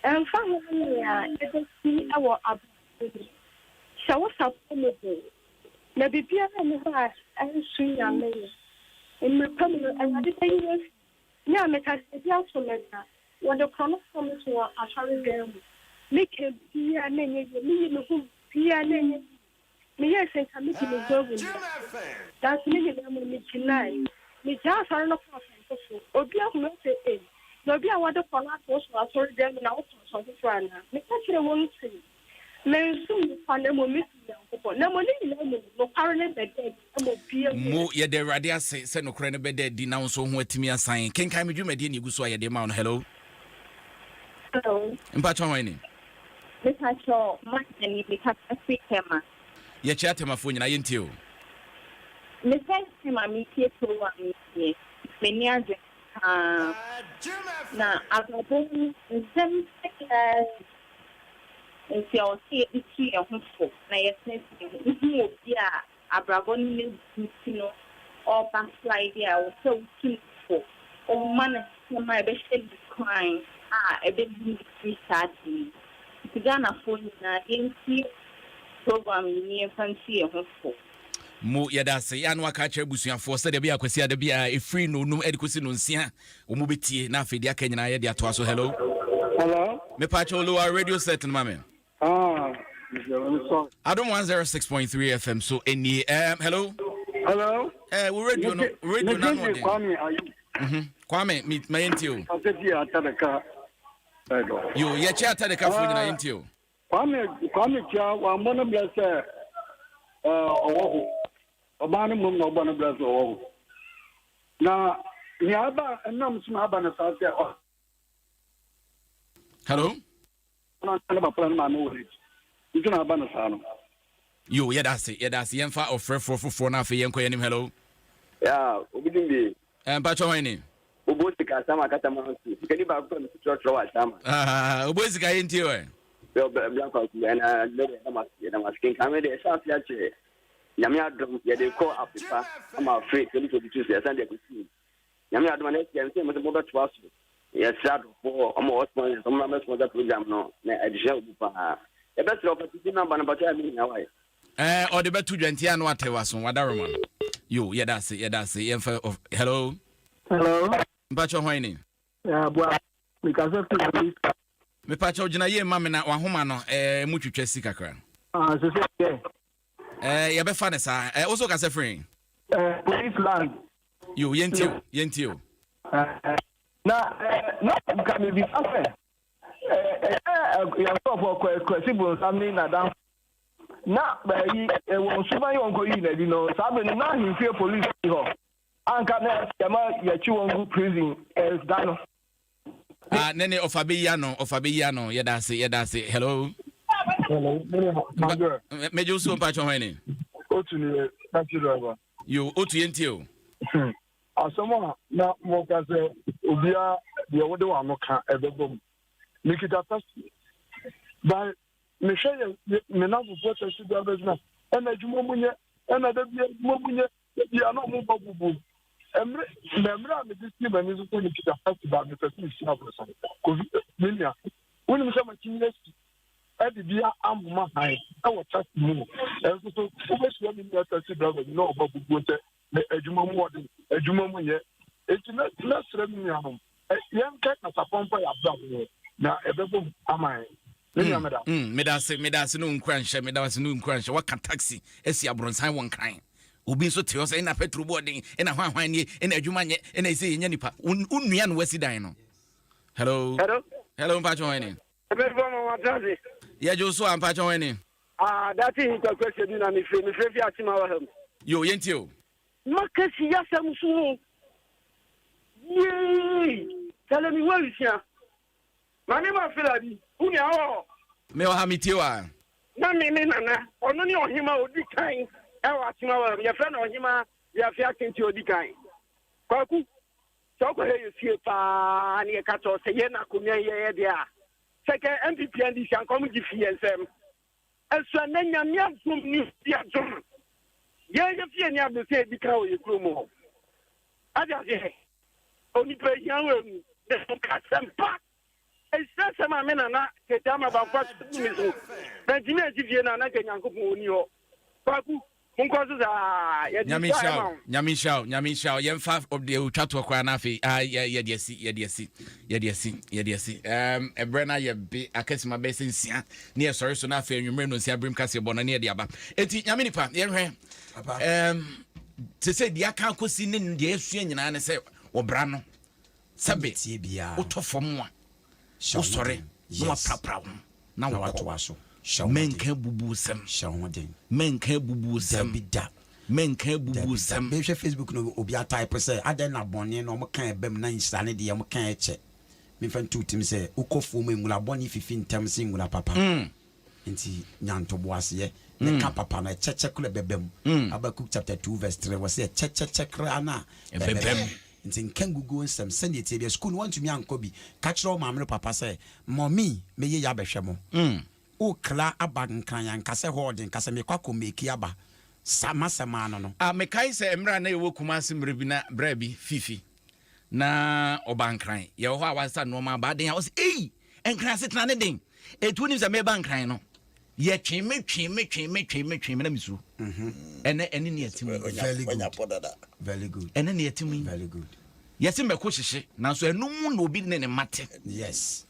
Ɛmfa ho nea ɛbɛsi wɔ abrabɔ mu. Hyɛ wo sapɔ mu den. Na biribiara nni hɔ a ɛnso Nyame yɛ. Mmerɛ pa mu no, Awurade bɛyi wo afi. Me a meka sɛ bi ato me da. Wɔde korɔ no fam so wɔ asɔredan mu. Meka biara na ɛnyɛ yie. Meyi me ho biara na ɛnyɛ yie. Meyɛɛ sɛ nka medi me ho awu nnɛ. Nanso ne nyinaa mu no, megyinae. Megyaa asɔre no kɔɔ asɔre foforɔ. Obi ahunu sɛ, ei, na obi a wɔde korɔ no ato wo so wɔ asɔredan mu na wokɔ asɔre foforɔ anaa? Meka kyerɛɛ wɔn sɛ, mensom nnipa na mmom mesom Nyankopɔn. Na mmom ne nyinaa mu no, nokware no bɛda adi ama obiara hu.
Mo, yɛda Awurade ase sɛ nokorɛ no bɛda adi na wo nso wo ho atumi asan. Kenkan me dwumadie na ɛgu so a yɛde ma wo no. Hello.
Hello.
Mpakyɛ hwan ni?
Mepakyɛ Martha ni, mekasa firi Tema.
Yɛkyia Temafoɔ nyinaa, yɛntie o.
Me first time a metie program yi nie, m'ani agye paa. Na abrabɔ mu nsɛm sɛ nti a ɔsɛ yɛde tu yɛn ho fo na yɛtenetene ho. Wohu obi a abrabɔ no ne nti no ɔreba slide a, ɛwɔ sɛ wotu no fo. Ɔma no nsɛm a ɛbɛhyɛ no kran a ɛbɛyi no firi saa ade yi. Nti Ghanafoɔ nyinaa yɛntie program yi na yɛmfa ntu yɛn ho fo.
Mo yɛda ase yɛ ano aka akyerɛ abusuafoɔ sɛdeɛ ɛbɛyɛ akwasi ada bi a ɛfiri no num de kɔsi no nsia wɔn bɛtie na afei deɛ aka nyinaa yɛde atoa so. Hello.
Hello.
Mepakyɛ lower radio set no ma me.
Ah, sorry.
Adom 106.3 FM so ɛnie. Hello.
Hello.
Wo radio no, radio no ano ɔden.
Kwame Ayu.
Kwame, mi ma yɛntie o.
Asɛti Atadeka.
Yo, yɛkyɛ Atadekafoɔ nyinaa, yɛntie o.
Kwame Tia wammɔ no brɛ sɛ ɔwɔ ho. Ɔbaa no mmom na ɔbɔ no brɛ sɛ ɔwɔ ho. Na nea aba ɛnam so na aba no saa sɛ
Hello.
Na ne papa no maame wɔ n'akyi. Nti na aba no saa no.
Yo, yɛda ase, yɛda ase. Yɛmfa ɔfrɛfoɔ foforɔ na afei yɛnkɔ yɛnim. Hello.
Ya, obi din bi.
Mpakyɛ hwan ni?
Obo sika asama akatama so. Sikani baako pɛ mesi trɔtrɔ wɔ asama.
Ah, obo sika, yɛntie wɛ.
Bɛ bɛ bla kwa ku ɛna mɛ de ɛdam ase ɛdam ase kenkan mɛ de ɛhyɛ ase akyɛ. Nyame adom yɛde kɔ afepa ama afe 2022 so yɛsan de akɔsi. Nyame adom a next year nsɛ mo sɛ mobɛtoa so. Yɛsrɛ adɔfoɔ ɔmo wɔ sponsors ɔmo mɛ sponsor program no na adesua wɔ mu paa. Yɛbɛsrɛ ɔfa titi number no mpakyɛ a mi nyina wae.
Ɔde bɛto dwa nti ano atɛ waso wadaroma no. Yo, yɛda ase, yɛda ase. Yɛmfa hello.
Hello.
Mpakyɛ hwan ni?
Yeah, boa. Mikasa fi police.
Mepakyɛ gyina yie ma me na wahoma no mu twitwa si kakra.
Ah, sɛ yɛ.
Yɛbɛfa ne saa. Wo so kasa firi?
Police land.
Yo, yɛntie o, yɛntie o.
Na nka mebisa sɛ ɛyɛ yɛn nkurɔfoɔ Kwasi Bonsam ne nadam na baayi wɔn suban yɛ wɔn kɔ yi n'adi no, saa bere no na ahemfie police ni hɔ anka na yɛma yɛkyi wɔn gu prison da no.
Ah, ne ɔfa bɛyi ano, ɔfa bɛyi ano. Yɛda ase, yɛda ase. Hello.
Hello.
Mɛgye wo so. Mpakyɛ hwan ni?
Otu ni yɛ taxi driver.
Yo, otu, yɛntie o.
Asɛm a na moka sɛ obiara deɛ wode w'ano ka ɛbɛbɔ mu. Mekita taxi. By mehwɛ yɛ me namfofoɔ taxi drivers na ɛna adwuma mu nyɛ ɛna da bia adwuma mu nyɛ da bia na ɔmo bɔ bubu mmerɛ na mmerɛ a mede si m'ani so sɛ mekita taxi ba mepɛ sɛ mesi aborɔsan. Kofi, me nua, wonim sɛ makyi asi ɛde bi amoma han ɛwɔ taxi mu, ɛnso so wobɛhyia me nua taxi driver bi na ɔba bubuo sɛ na adwuma mu ɔden, adwuma mu nyɛ. Eti mɛsrɛ me nuanom, yɛnka kasapɔmpa yɛ abrabɔ na ɛbɛbɔ mu ama yɛn. Me nua meda.
Meda ase, meda ase ne wo nkuranhyɛ, meda ase ne wo nkuranhyɛ. Waka taxi asi abrɔnsan wɔ Nkran. Obi nso te hɔ sɛ ɛna petrol bu ɔden, ɛna hwan hwan nie, ɛna adwuma nyɛ, ɛna ɛsɛ yɛnya nipa. Wo nua na wasi dan no. Hello.
Hello.
Hello, mpakyɛ hwan ni?
Ebɛnfo ma wɔn atena ase.
Yɛgye wo so a, mpakyɛ hwan ni?
Ah, dati hin kwaku asiedu na mefiri, mefiri fi Akyem Awaham.
Yo, yɛntie o.
Makasi yasɛm so o. Yee! Tale me ho awisia. Maame ma fila bi, wo nua wɔ hɔ?
Me wɔ ha, metie wo a.
Na me me nana, ɔno ne ɔhema a ɔdi kan wɔ Akyem Awaham. Yɛfrɛ no Ɔhema Wiafe Akente a ɔdi kan. Kwaku, sɛ wokɔhwɛ yɛ fie paa ne yɛka kyerɛ wo sɛ yɛn akonnwa yi yɛyɛ deɛ a, sɛ kɛ NPP NDC anka wɔn gye fi yɛn nsam. Ɛso ɛnɛ Nyame adom ne obi adom yɛn yɛ fie ne abere sɛ yɛdi kan wɔ yɛ kurom hɔ. Ate aseɛ? Onipa hia wɔ emu na ɔka asɛmpa. Ɛhyira sɛm a me nana Kete Ama Bamfa gu me so. Mantumi ansi fie no a na nka Nyankopɔn ɔni hɔ. Kwaku, monkɔ so saa. Yɛde
Nyame
nhyira
nhyira
ɛma
wo.
wo.
Nyame nhyira wo. Nyame nhyira wo. Yɛmfa deɛ otwa toɔ koraa na afei ah, yɛ, yɛde asi, yɛde asi, yɛde asi, yɛde asi. Um, ɛberɛ no ayɛ be akasima bɛyɛ sɛ nsia ne yɛsɔre so na afei anwummerɛ no nsia berem kaseɛ bɔ no ne yɛde aba. Enti Nyame nipa, yɛnhwɛ. Um, te sɛ deɛ aka akɔsi ne deɛ yɛsua nyinaa ne sɛ ɔbra no sɛbe wotɔ fam a wosɔre na waprapra ho na wokɔ. Mɛnka abubusɛm. Mɛnka abubusɛm. Mɛnka abubusɛm.
Mehwɛ Facebook no obi atype sɛ adɛn na bɔne no ɔmo ka ɛbam na nhyira no deɛ ɔmo ka ɛkyɛ. Memfa nto wo tirim sɛ wokɔ fuo mu a nwura bɔne fifi ntɛm sen nwura papa. Nti nya ntoboaseɛ na ka papa no ɛkyɛkyɛ koraa ɛbɛba mu. Habakkuk chapter 2 verse 3 wɔse ɛkyɛkyɛkyɛ koraa no a
ɛbɛba mu.
Nti nka nguguo nsɛm sɛdeɛ ɛteɛ biara. Sukuu no woantumi ankɔ bi, ka kyerɛ wo maame ne wo papa sɛ mummy mɛyɛ yei abɛhwɛ mo. Wokra aba Nkran a nka sɛ hɔ ɔden, ka sɛ mekɔ akɔ meki aba. Sa m'asɛm ara no no.
Ah, mekae sɛ mmerɛ a na yɛwɔ Kumasi mmerɛ bi na bra bi, Fifi, na ɔba Nkran. Yɛwɔ hɔ a wasesa nnoɔma aba aden a ɔse ei! Nkran asetena ne den. Eti wonim sɛ meba Nkran no, yɛtwe me twe me twe me twe me twe me na mesuro. Ɛnɛ ɛne ne ɛte mu yi.
Very good. Very good.
Ɛne ne ɛte mu yi.
Very good.
Yɛse mɛko hyehye nanso ɛno mu na obi ne ne mma te.
Yes.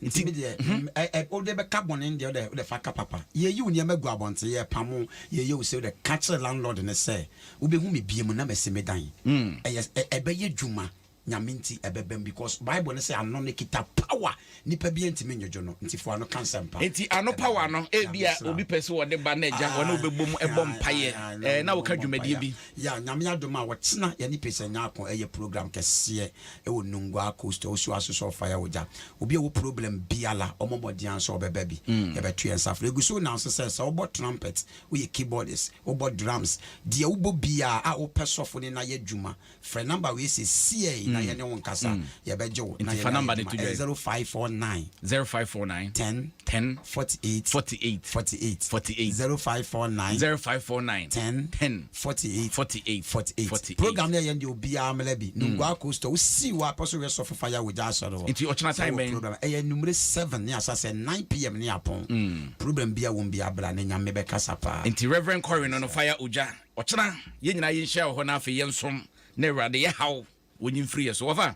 Nti me deɛ, wode bɛka bɔne no deɛ, wode fa ka papa. Yɛyi wo nneɛma gu abɔnten, yɛpam wo, yɛyɛ wo sei, wode ka kyerɛ landlord no sɛ wobɛhu me biom na masi me dan. Ɛyɛ, ɛbɛyɛ dwuma. Nyame nti ɛbɛbam because bible no sɛ ano no kita power nipa bia ntimi nnwodwo no nti fo ano ka nsɛmpa.
Nti ano power no ebia obi pɛ sɛ ɔde ba na agya wɔne wo bɛbom bɔ mpaeɛ eh, na woka dwumadie bi.
Yeah Nyame adom a ɔkyena yɛne Patient Nyarko ɛyɛ program kɛseɛ ɛwɔ Nungua Coast Osu Asosɔ Fire Ogya obi a ɔwɔ problem biala ɔmɔ mmɔden ara sɛ ɔbɛba bi yɛbɛto yɛn nsa frɛ yɛgu so announce sɛ sɛ wobɔ trumpet woyɛ keyboardist wobɔ drums deɛ wobɔ biara a wopɛ sɔfo ne no ayɛ adwuma Frɛ number wei sesiei na yɛne wo nkasa. Yɛbɛgye wo na
Nti fa
yɛne
number
ayɛ
no to
adwuma.
dwa
Ɛyɛ
yi.
0549
0549
10
10
48
48
48
48
0549
0549
10
10
48
48
48.
48.
Program no yɛyɛ no deɛ obiara mmra bi. Nungua Coastal, wosii hɔ a pɛ so hwɛ Sɔfo Fire wɔ gya asɔre hɔ.
Nti ɔkyena
Sɛ
time
wɔ
bɛn?
program ɛyɛ anwummere 7 ne asa sɛ 9 pm ne apɔn. Program biara wɔ mu biara bra na Nyame bɛkasa paa.
Nti Reverend Corey no no Fire Ogya Ɔkyena yɛn nyinaa yɛnhyia wɔ hɔ na afei yɛnsom na Awurade yɛ haw wɔnyi mfiri yɛ so. Wɔfa?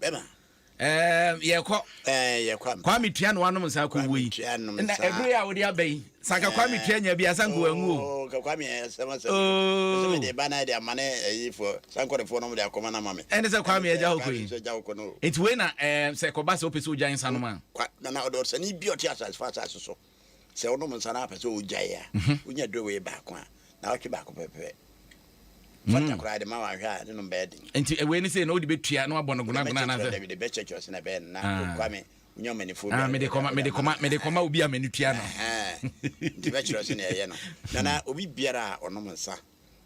Bɛma.
Ɛɛm, yɛkɔ.
Ɛɛ, yɛkɔ ampa.
Kwame tua na wanom nsa akɔ wuo yi.
Kwame tua nom
Na
nsa.
ɛbere a wode aba yi, sanka Kwame tua nya bi a sanka wanwu o.
Oo, ka Kwame asɛm asɛm.
Oo.
Sɛ mede ba na de ama ne ayifoɔ, sankɔrefoɔ no de akɔma no ama me.
Ɛne sɛ Kwame agya hɔ kɔ
Kwame
yi.
nso agya hɔ kɔ no o.
Nti wei na ɛɛm, sɛ ɛkɔba sɛ wopɛ sɛ wogyae nsa nom a.
Kwa, na na ɔde ɔsani bi a ɔte asase fa asase so. Sɛ wonom nsa na apɛ sɛ wogyae a, wonya duro wei baako a, naawɔtwe baako pɛpɛpɛ. Fanta koraa de ma wanhwɛ a ne nom bɛyɛ den.
Nti wei ne sei na wode bɛtua na wabɔ no gonagona anaasɛ?
Dabi de bɛkyerɛkyerɛ sɛ na ɛbɛyɛ no na Kwame wonya ɔmanifoɔ bi a
Ah, mede kɔma mede kɔma mede kɔma obi a m'ani tua no.
Nti bɛkyerɛ sɛ na ɛyɛ no. Nana obi biara a ɔnom nsa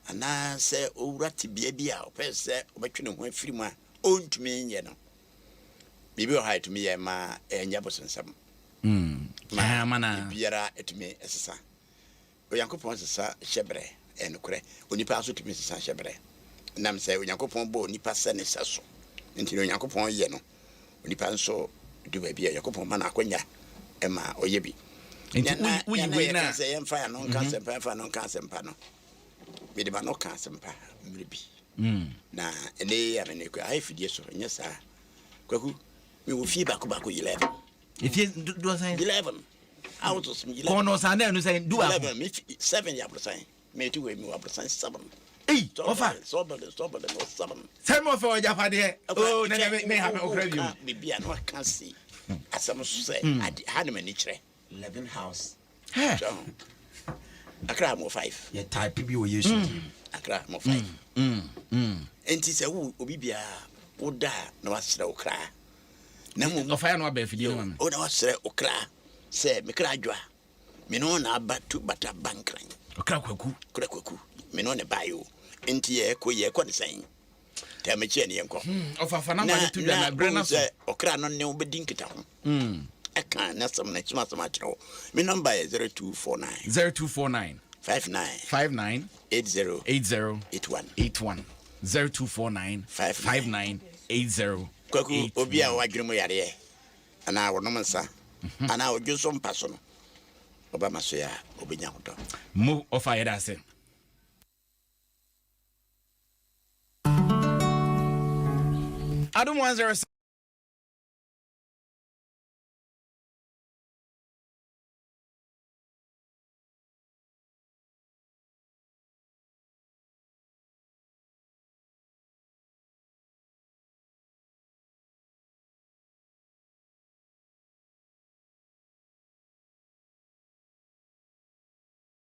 anaasɛ owura tebea bi a ɔpɛ sɛ ɔbɛtwe ne ho afiri mu a ɔntumi nyɛ no, biribi wɔ hɔ a ɛtumi yɛ ma ɛnyɛ abosonsɛm. Ma biribiara ɛtumi sesa. Onyankopɔn sesa hyɛberɛ, ɛyɛ nokorɛ. Onipa nso tumi sesa hyɛberɛ. Ɛnam sɛ Onyankopɔn bɔɔ onipa sɛ ne sɛso nti, deɛ Onyankopɔn yɛ no, onipa nso du baabi a Onyankopɔn ma no akwanya ma ɔyɛ bi.
Nti woyi wei na
sɛ yɛmfa yɛn ano nka asɛmpa, yɛmfa ano nka asɛmpa no, mede m'ano ka asɛmpa mmerɛ bi. Na ɛnɛ yi a mene kura ayɛ fidie so, ɛnyɛ saa. Kwaku, mewɔ fie baako baako 11.
Efie dodoɔ sɛn?
11. Houses 11.
Kɔnɔ saa na ɛnu sɛ du baako.
11 me 7 yɛ aborosan. Me ti wɔ mi wɔ aborosan 7.
Ei, ɔfa.
Sɔbɛlɛ sɔbɛlɛ wɔ 7.
Sɛ mi ɔfɛ ɔgya padeɛ. Oo na me me ha me ɔkura bi mu.
Bibi a na waka si asɛm so sɛ ade ha na m'ani kyerɛ.
11 house.
Hɛ.
Akra mo 5.
Yɛ type bi wɔ Yesu din mu.
Akra mo 5. Enti sɛ wo obi biara wo da na wasrɛ wo kra. Na mmom
ɔfa ya no aba afidie no ma me.
O na wasrɛ wo kra sɛ me kra adwoa. Me ne wo na aba tu bata bankran.
Ɔkra kwaku.
Kra kwaku. Me ne wo na baeɛ o. Enti yɛkɔ yɛkɔ ne sɛn? Taa m'akyi a ne yɛnkɔ.
Ɔfa fa namba no to dwa na berɛ no so.
Na ɔkra no ne wo bɛdi nkitaho. Ɛka n'asɛm no ɛkyem asɛm akyerɛ wo. Me nɔmba yɛ 0249.
0249.
59.
59.
80.
80.
81.
81. 0249. 59. 80.
Kwaku, obi a wadwene mu yareɛ anaa ɔnom nsa anaa ɔdwo so mpa so no, ɔba ma so yɛ a ɔbɛnya ahotɔ.
Mo ɔfa yɛda ase. Adom 106.